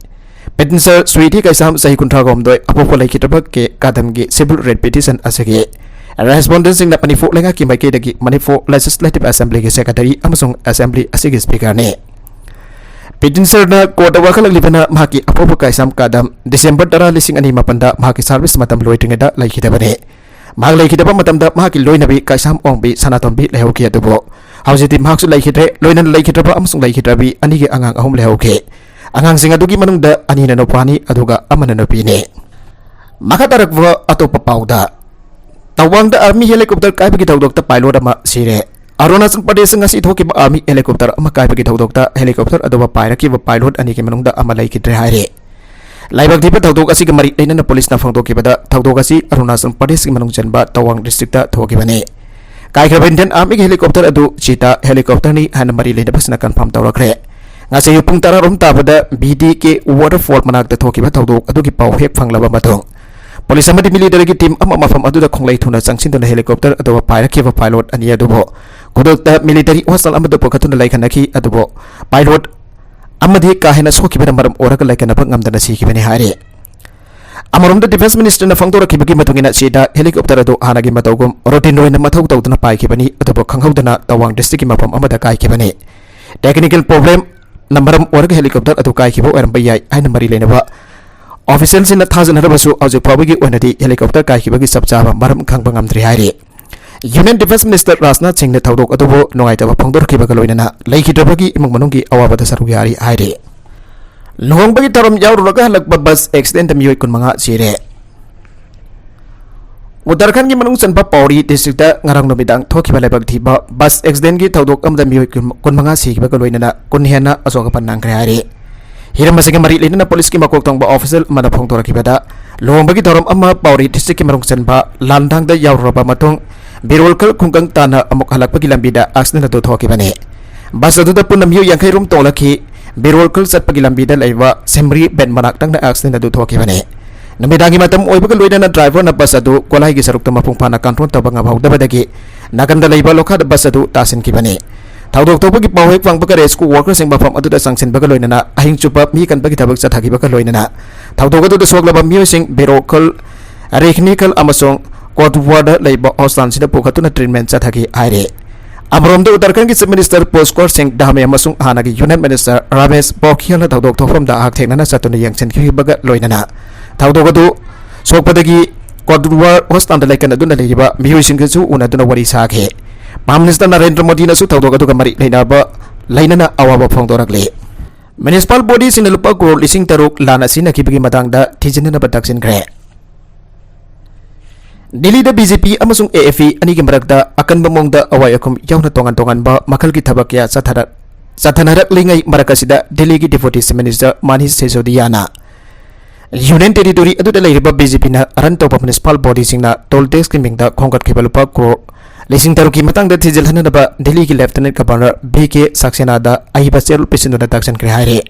ꯄꯤꯇꯤꯁꯅꯔ ꯁ꯭ꯋꯤꯇꯤ ꯀꯩꯁꯥꯝ, ꯆꯍꯤ ꯀꯨꯟꯊ꯭ꯔꯥꯒ ꯍꯨꯝꯗꯣꯏ, ꯑꯄꯣꯛꯄ ꯂꯩꯈꯤꯗ꯭ꯔꯕ ꯀꯦ ꯀꯥꯗꯝꯒꯤ ꯁꯤꯚꯤꯜ ꯔꯦꯠ ꯄꯤꯇꯤꯁꯟ ꯑꯁꯤꯒꯤ ꯔꯦꯁꯄꯣꯟꯗꯦꯟꯁꯤꯡꯅ ꯃꯅꯤꯄꯨꯔ ꯂꯩꯉꯥꯛꯀꯤ ꯃꯥꯏꯀꯩꯗꯒꯤ ꯃꯅꯤꯄꯨꯔ ꯂꯦꯖꯤꯁꯂꯦꯇꯤꯚ ꯑꯦꯁꯦꯝꯕ꯭ꯂꯤꯒꯤ ꯁꯦꯀ꯭ꯔꯦꯇꯔꯤ ꯑꯃꯁꯨꯡ ꯑꯦꯁꯦꯝꯕ꯭ꯂꯤ ꯑꯁꯤꯒꯤ ꯁ꯭ꯄꯤꯀꯔꯅꯤ꯫ ꯄꯤꯇꯤꯁꯅꯔꯅ ꯀꯣꯔꯠꯇ ꯋꯥꯀꯠꯂꯛꯂꯤꯕꯅ ꯃꯍꯥꯛꯀꯤ ꯑꯄꯣꯛꯄ ꯀꯩꯁꯥꯝ ꯀꯥꯗꯝ ꯗꯤꯁꯦꯝꯕꯔ ꯇꯔꯥ, ꯂꯤꯁꯤꯡ ꯑꯅꯤ ꯃꯥꯄꯟꯗ ꯃꯍꯥꯛꯀꯤ ꯁꯥꯔꯚꯤꯁ ꯃꯇꯝ ꯂꯣꯏꯗ꯭ꯔꯤꯉꯩꯗ ꯂꯩꯈꯤꯗꯕꯅꯤ꯫ ꯃꯍꯥꯛ ꯂꯩꯈꯤꯗꯕ ꯃꯇꯝꯗ ꯃꯍꯥꯛꯀꯤ ꯂꯣꯏꯅꯕꯤ ꯀꯩꯁꯥꯝ ꯑꯣꯡꯕꯤ ꯁꯅꯥꯇꯣꯝꯕꯤ ꯂꯩꯍꯧꯈꯤ, ꯑꯗꯨꯕꯨ ꯍꯧꯖꯤꯛꯇꯤ ꯃꯍꯥꯛꯁꯨ ꯂꯩꯈꯤꯗ꯭ꯔꯦ꯫ ꯂꯣꯏꯅꯅ ꯂꯩꯈꯤꯗ꯭ꯔꯕ ꯑꯃꯁꯨꯡ ꯂꯩꯈꯤꯗ꯭ꯔꯕꯤ ꯑꯅꯤꯒꯤ ꯑꯉꯥꯡ ꯑꯍꯨꯝ ꯂꯩꯍꯧꯈꯤ꯫ ꯑꯉꯥꯡꯁꯤꯡ ꯑꯗꯨꯒꯤ ꯃꯅꯨꯡꯗ ꯑꯅꯤꯅ ꯅꯨꯄꯥꯅꯤ, ꯑꯗꯨꯒ ꯑꯃꯅ ꯅꯨꯄꯤꯅꯤ꯫ ꯃꯈꯥ ꯇꯥꯔꯛꯄ ꯑꯇꯣꯞꯄ ꯄꯥꯎꯗ, ꯇꯋꯥꯡꯗ ꯑꯥꯔꯃꯤ ꯍꯦꯂꯤꯀꯣꯞꯇꯔ ꯀꯥꯏꯕꯒꯤ ꯊꯧꯗꯣꯛꯇ ꯄꯥꯏꯂꯣꯠ ꯑꯃ ꯁꯤꯔꯦ꯫ ꯑꯔꯨꯅꯥꯆꯜ ꯄ꯭ꯔꯗꯦꯁꯇ ꯉꯁꯤ ꯊꯣꯛꯈꯤꯕ ꯑꯥꯔꯃꯤ ꯍꯦꯂꯤꯀꯣꯞꯇꯔ ꯑꯃ ꯀꯥꯏꯕꯒꯤ ꯊꯧꯗꯣꯛꯇ ꯍꯦꯂꯤꯀꯣꯞꯇꯔ ꯑꯗꯨꯗ ꯄꯥꯏꯔꯛꯈꯤꯕ ꯄꯥꯏꯂꯣꯠ ꯑꯅꯤꯒꯤ ꯃꯅꯨꯡꯗ ꯑꯃ ꯂꯩꯈꯤꯗ꯭ꯔꯦ ꯍꯥꯏꯔꯦ꯫ ꯂꯥꯏꯕꯛ ꯊꯤꯕ ꯊꯧꯗꯣꯛ ꯑꯁꯤꯒꯤ ꯃꯔꯤ ꯂꯩꯅꯅ ꯄꯨꯂꯤꯁꯅ ꯐꯣꯡꯗꯣꯛꯈꯤꯕꯗ, ꯊꯧꯗꯣꯛ ꯑꯁꯤ ꯑꯔꯨꯅꯥꯆꯜ ꯄ꯭ꯔꯗꯦꯁꯀꯤ ꯃꯅꯨꯡ ꯆꯟꯕ ꯇꯋꯥꯡ ꯗꯤꯁꯇ꯭ꯔꯤꯛꯇ ꯊꯣꯛꯈꯤꯕꯅꯤ꯫ ꯀꯥꯏꯈ꯭ꯔꯕ ꯏꯟꯗꯤꯌꯟ ꯑꯥꯔꯃꯤꯒꯤ ꯍꯦꯂꯤꯀꯣꯞꯇꯔ ꯑꯗꯨ ꯆꯤꯇꯥ ꯍꯦꯂꯤꯀꯣꯞꯇꯔꯅꯤ ꯍꯥꯏꯅ ꯃꯔꯤ ꯂꯩꯅꯕꯁꯤꯡꯅ ꯀꯟꯐꯥꯔꯝ ꯇꯧꯔꯛꯈ꯭ꯔꯦ꯫ ꯉꯁꯤ ꯑꯌꯨꯛ ꯄꯨꯡ ꯇꯔꯥꯔꯣꯝ ꯇꯥꯕꯗ ꯕꯤ ꯗꯤ ꯀꯦ ꯋꯥꯇꯔꯐꯣꯜ ꯃꯅꯥꯛꯇ ꯊꯣꯛꯈꯤꯕ ꯊꯧꯗꯣꯛ ꯑꯗꯨꯒꯤ ꯄꯥꯎ ꯍꯦꯛ ꯐꯪꯂꯕ ꯃꯇꯨꯡ, ꯄꯨꯂꯤꯁ ꯑꯃꯗꯤ ꯃꯤꯂꯤꯇꯔꯤꯒꯤ ꯇꯤꯝ ꯑꯃ ꯃꯐꯝ ꯑꯗꯨꯗ ꯈꯣꯡꯂꯩ ꯊꯨꯅ ꯆꯪꯁꯤꯟꯗꯨꯅ ꯍꯦꯂꯤꯀꯣꯞꯇꯔ ꯑꯗꯨ ꯄꯥꯏꯔꯛꯈꯤꯕ ꯄꯥꯏꯂꯣꯠ ꯑꯅꯤ ꯑꯗꯨꯕꯨ ꯈꯨꯗꯛꯇ ꯃꯤꯂꯤꯇꯔꯤ ꯍꯣꯁꯄꯤꯇꯥꯜ ꯑꯃꯗ ꯄꯨꯈꯠꯇꯨꯅ ꯂꯩꯈꯠꯅꯈꯤ, ꯑꯗꯨꯕꯨ ꯄꯥꯏꯂꯣꯠ ꯑꯃꯗꯤ ꯀꯥ ꯍꯦꯟꯅ ꯁꯣꯛꯈꯤꯕꯅ ꯃꯔꯝ ꯑꯣꯏꯔꯒ ꯂꯩꯈꯠꯅꯕ ꯉꯝꯗꯅ ꯁꯤꯈꯤꯕꯅꯤ ꯍꯥꯏꯔꯤ꯫ ꯑꯃꯔꯣꯝꯗ, ꯗꯤꯐꯦꯟꯁ ꯃꯤꯅꯤꯁꯇꯔꯅ ꯐꯣꯡꯗꯣꯔꯛꯈꯤꯕꯒꯤ ꯃꯇꯨꯡ ꯏꯟꯅ, ꯁꯤꯗ ꯍꯦꯂꯤꯀꯣꯞꯇꯔ ꯑꯗꯨ ꯍꯥꯟꯅꯒꯤ ꯃꯇꯧꯒꯨꯝ ꯔꯨꯇꯤꯟ ꯑꯣꯏꯅ ꯃꯊꯧ ꯇꯧꯗꯨꯅ ꯄꯥꯏꯈꯤꯕꯅꯤ, ꯑꯗꯨꯕꯨ ꯈꯪꯍꯧꯗꯅ ꯇꯋꯥꯡ ꯗꯤꯁꯇ꯭ꯔꯤꯛꯀꯤ ꯃꯐꯝ ꯑꯃꯗ ꯀꯥꯏꯈꯤꯕꯅꯤ꯫ ꯇꯦꯛꯅꯤꯀꯦꯜ ꯄ꯭ꯔꯣꯕ꯭ꯂꯦꯝꯅ ꯃꯔꯝ ꯑꯣꯏꯔꯒ ꯍꯦꯂꯤꯀꯣꯞꯇꯔ ꯑꯗꯨ ꯀꯥꯏꯈꯤꯕ ꯑꯣꯏꯔꯝꯕ ꯌꯥꯏ ꯍꯥꯏꯅ ꯃꯔꯤ ꯂꯩꯅꯕ ꯑꯣꯐꯤꯁꯤꯌꯦꯜꯁꯤꯡꯅ ꯊꯥꯖꯅꯔꯕꯁꯨ, ꯍꯧꯖꯤꯛ ꯐꯥꯎꯕꯒꯤ ꯑꯣꯏꯅꯗꯤ ꯍꯦꯂꯤꯀꯣꯞꯇꯔ ꯀꯥꯏꯈꯤꯕꯒꯤ ꯆꯞ ꯆꯥꯕ ꯃꯔꯝ ꯈꯪꯕ ꯉꯝꯗ꯭ꯔꯤ ꯍꯥꯏꯔꯤ꯫ ꯌꯨꯅꯤꯌꯟ ꯗꯤꯐꯦꯟꯁ ꯃꯤꯅꯤꯁꯇꯔ ꯔꯥꯖꯅꯥꯊ ꯁꯤꯡꯅ ꯊꯧꯗꯣꯛ ꯑꯗꯨꯕꯨ ꯅꯨꯡꯉꯥꯏꯇꯕ ꯐꯣꯡꯗꯣꯔꯛꯈꯤꯕꯒ ꯂꯣꯏꯅꯅ ꯂꯩꯈꯤꯗ꯭ꯔꯕꯒꯤ ꯏꯃꯨꯡ ꯃꯅꯨꯡꯒꯤ ꯑꯋꯥꯕꯗ ꯁꯔꯨꯛ ꯌꯥꯔꯤ ꯍꯥꯏꯔꯤ꯫ ꯂꯨꯍꯣꯡꯕꯒꯤ ꯊꯧꯔꯝ ꯌꯥꯎꯔꯨꯔꯒ ꯍꯜꯂꯛꯄ ꯕꯁ ꯑꯦꯛꯁꯤꯗꯦꯟꯗ ꯃꯤꯑꯣꯏ ꯀꯨꯟꯃꯉꯥ ꯁꯤꯔꯦ꯫ ꯎꯠꯇꯔꯈꯟꯒꯤ ꯃꯅꯨꯡ ꯆꯟꯕ ꯄꯥꯎꯔꯤ ꯗꯤꯁꯇ꯭ꯔꯤꯛꯇ ꯉꯔꯥꯡ ꯅꯨꯃꯤꯗꯥꯡ ꯊꯣꯛꯈꯤꯕ ꯂꯥꯏꯕꯛ ꯊꯤꯕ ꯕꯁ ꯑꯦꯛꯁꯤꯗꯦꯟꯒꯤ ꯊꯧꯗꯣꯛ ꯑꯃꯗ ꯃꯤꯑꯣꯏ ꯀꯨꯟ, ꯀꯨꯟꯃꯉꯥ ꯁꯤꯈꯤꯕꯒ ꯂꯣꯏꯅꯅ ꯀꯨꯟ ꯍꯦꯟꯅ ꯑꯁꯣꯛ ꯑꯄꯟ ꯅꯪꯈ꯭ꯔꯦ ꯍꯥꯏꯔꯤ꯫ ꯍꯤꯔꯝ ꯑꯁꯤꯒꯤ ꯃꯔꯤ ꯂꯩꯅꯅ ꯄꯨꯂꯤꯁꯀꯤ ꯃꯀꯣꯛ ꯊꯣꯡꯕ ꯑꯣꯐꯤꯁꯤꯌꯦꯜ ꯑꯃꯅ ꯐꯣꯡꯗꯣꯔꯛꯈꯤꯕꯗ, ꯂꯨꯍꯣꯡꯕꯒꯤ ꯊꯧꯔꯝ ꯑꯃ ꯄꯥꯎꯔꯤ ꯗꯤꯁꯇ꯭ꯔꯤꯛꯀꯤ ꯃꯅꯨꯡ ꯆꯟꯕ ꯂꯥꯟꯊꯥꯡꯗ ꯌꯥꯎꯔꯨꯔꯕ ꯃꯇꯨꯡ, ꯕꯤꯔꯣꯜꯈꯜ ꯈꯨꯡꯒꯪ ꯇꯥꯟꯅ ꯑꯃꯨꯛ ꯍꯜꯂꯛꯄꯒꯤ ꯂꯝꯕꯤꯗ ꯑꯦꯛꯁꯤꯗꯦꯟ ꯑꯗꯨ ꯊꯣꯛꯈꯤꯕꯅꯤ꯫ ꯕꯁ ꯑꯗꯨꯗ ꯄꯨꯟꯅ ꯃꯤꯑꯣꯏ ꯌꯥꯡꯈꯩ ꯔꯣꯝ ꯇꯣꯡꯂꯛꯈꯤ꯫ ꯕꯤꯔꯣꯜꯈꯜ ꯆꯠꯄꯒꯤ ꯂꯝꯕꯤꯗ ꯂꯩꯕ ꯁꯦꯝꯔꯤ ꯕꯦꯟ ꯃꯅꯥꯛ ꯅꯛꯅ ꯑꯦꯛꯁꯤꯗꯦꯟ ꯑꯗꯨ ꯊꯣꯛꯈꯤꯕꯅꯤ꯫ ꯅꯨꯃꯤꯗꯥꯡꯒꯤ ꯃꯇꯝ ꯑꯣꯏꯕꯒ ꯂꯣꯏꯅꯅ ꯗ꯭ꯔꯥꯏꯚꯔꯅ ꯕꯁ ꯑꯗꯨ ꯒꯣꯂꯥꯏꯒꯤ ꯁꯔꯨꯛꯇ ꯃꯄꯨꯡ ꯐꯥꯅ ꯀꯟꯇ꯭ꯔꯣꯜ ꯇꯧꯕ ꯉꯝꯍꯧꯗꯕꯗꯒꯤ ꯅꯥꯀꯟꯗ ꯂꯩꯕ ꯂꯣꯈꯥꯗ ꯕꯁ ꯑꯗꯨ ꯇꯥꯁꯤꯟꯈꯤꯕꯅꯤ꯫ ꯊꯧꯗꯣꯛ ꯊꯣꯛꯄꯒꯤ ꯄꯥꯎ ꯍꯦꯛ ꯐꯪꯕꯒ ꯔꯦꯁꯀ꯭ꯌꯨ ꯋꯥꯔꯀꯔꯁꯤꯡ ꯃꯐꯝ ꯑꯗꯨꯗ ꯆꯪꯁꯤꯟꯕꯒ ꯂꯣꯏꯅꯅ ꯑꯍꯤꯡ ꯆꯨꯞꯄ ꯃꯤ ꯀꯟꯕꯒꯤ ꯊꯕꯛ ꯆꯠꯊꯈꯤꯕꯒ ꯂꯣꯏꯅꯅ ꯊꯧꯗꯣꯛ ꯑꯗꯨꯗ ꯁꯣꯛꯂꯕ ꯃꯤꯑꯣꯏꯁꯤꯡ ꯕꯤꯔꯣꯈꯜ, ꯔꯦꯈꯅꯤꯈꯜ ꯑꯃꯁꯨꯡ ꯀꯣꯠꯋꯥꯔꯗ ꯂꯩꯕ ꯍꯣꯁꯄꯤꯇꯥꯜꯁꯤꯡꯗ ꯄꯨꯈꯠꯇꯨꯅ ꯇ꯭ꯔꯤꯠꯃꯦꯟ ꯆꯠꯊꯈꯤ ꯍꯥꯏꯔꯤ꯫ ꯑꯃꯔꯣꯝꯗ ꯎꯠꯇꯔꯈꯟꯒꯤ ꯆꯤꯐ ꯃꯤꯅꯤꯁꯇꯔ ꯄꯨꯁꯀꯣꯔ ꯁꯤꯡ ꯙꯥꯃꯦ ꯑꯃꯁꯨꯡ ꯍꯥꯟꯅꯒꯤ ꯌꯨꯅꯤꯌꯟ ꯃꯤꯅꯤꯁꯇꯔ ꯔꯥꯃꯦꯁ ꯄꯣꯈꯤꯌꯥꯜꯅ ꯊꯧꯗꯣꯛ ꯊꯣꯛꯐꯝꯗ ꯍꯛꯊꯦꯡꯅꯅ ꯆꯠꯇꯨꯅ ꯌꯦꯡꯁꯤꯟꯈꯤꯕꯒ ꯂꯣꯏꯅꯅ ꯊꯧꯗꯣꯛ ꯑꯗꯨ ꯁꯣꯛꯄꯗꯒꯤ ꯀꯣꯠꯋꯥꯔ ꯍꯣꯁꯄꯤꯇꯥꯜꯗ ꯂꯩꯀꯟ ꯑꯗꯨꯅ ꯂꯩꯔꯤꯕ ꯃꯤꯑꯣꯏꯁꯤꯡꯒꯁꯨ ꯎꯅꯗꯨꯅ ꯋꯥꯔꯤ ꯁꯥꯈꯤ꯫ ꯄ꯭ꯔꯥꯏꯝ ꯃꯤꯅꯤꯁꯇꯔ ꯅꯔꯦꯟꯗ꯭ꯔ ꯃꯣꯗꯤꯅꯁꯨ ꯊꯧꯗꯣꯛ ꯑꯗꯨꯒ ꯃꯔꯤ ꯂꯩꯅꯕ, ꯂꯩꯅꯅ ꯑꯋꯥꯕ ꯐꯣꯡꯗꯣꯔꯛꯂꯤ꯫ ꯃ꯭ꯌꯨꯅꯤꯁꯤꯄꯥꯜ ꯕꯣꯗꯤꯁꯤꯡꯅ ꯂꯨꯄꯥ ꯀ꯭ꯔꯣꯔ ꯂꯤꯁꯤꯡ ꯇꯔꯨꯛ ꯂꯥꯟꯅ ꯁꯤꯖꯤꯟꯅꯈꯤꯕꯒꯤ ꯃꯇꯥꯡꯗ ꯊꯤꯖꯤꯟꯅꯅꯕ ꯇꯛꯁꯤꯟꯈ꯭ꯔꯦ꯫ ꯗꯤꯜꯂꯤꯗ ꯕꯤ ꯖꯦ ꯄꯤ ꯑꯃꯁꯨꯡ ꯑꯦ ꯑꯦ ꯄꯤ ꯑꯅꯤꯒꯤ ꯃꯔꯛꯇ ꯑꯀꯟꯕ ꯃꯑꯣꯡꯗ ꯑꯋꯥꯏ ꯑꯈꯨꯝ ꯌꯥꯎꯅ ꯇꯣꯉꯥꯟ ꯇꯣꯉꯥꯟꯕ ꯃꯈꯜꯒꯤ ꯊꯕꯛ ꯀꯌꯥ ꯆꯠꯊꯔꯛ-, ꯆꯠꯊꯅꯔꯛꯂꯤꯉꯩ ꯃꯔꯛ ꯑꯁꯤꯗ ꯗꯤꯜꯂꯤꯒꯤ ꯗꯤꯄꯨꯇꯤ ꯆꯤꯐ ꯃꯤꯅꯤꯁꯇꯔ ꯃꯅꯤꯁ ꯁꯤꯁꯣꯗꯤꯌꯥꯅ ꯌꯨꯅꯤꯌꯟ ꯇꯦꯔꯤꯇꯣꯔꯤ ꯑꯗꯨꯗ ꯂꯩꯔꯤꯕ ꯕꯤ ꯖꯦ ꯄꯤꯅ ꯔꯟ ꯇꯧꯕ ꯃ꯭ꯌꯨꯅꯤꯁꯤꯄꯥꯜ ꯕꯣꯗꯤꯁꯤꯡꯅ ꯇꯣꯜ ꯇꯦꯛꯁꯀꯤ ꯃꯤꯡꯗ ꯈꯣꯝꯒꯠꯈꯤꯕ ꯂꯨꯄꯥ ꯀ꯭ꯔꯣꯔ ꯂꯤꯁꯤꯡ ꯇꯔꯨꯛꯀꯤ ꯃꯇꯥꯡꯗ ꯊꯤꯖꯤꯜꯍꯟꯅꯕ ꯗꯤꯜꯂꯤꯒꯤ ꯂꯦꯐꯇꯤꯅꯦꯟꯠ ꯒꯚꯔꯅꯔ ꯚꯤ ꯀꯦ ꯁꯥꯛꯁꯦꯅꯥꯗ ꯑꯏꯕ ꯆꯦꯔꯣꯜ ꯄꯤꯁꯤꯟꯗꯨꯅ ꯇꯛꯁꯤꯟꯈ꯭ꯔꯦ ꯍꯥꯏꯔꯤ꯫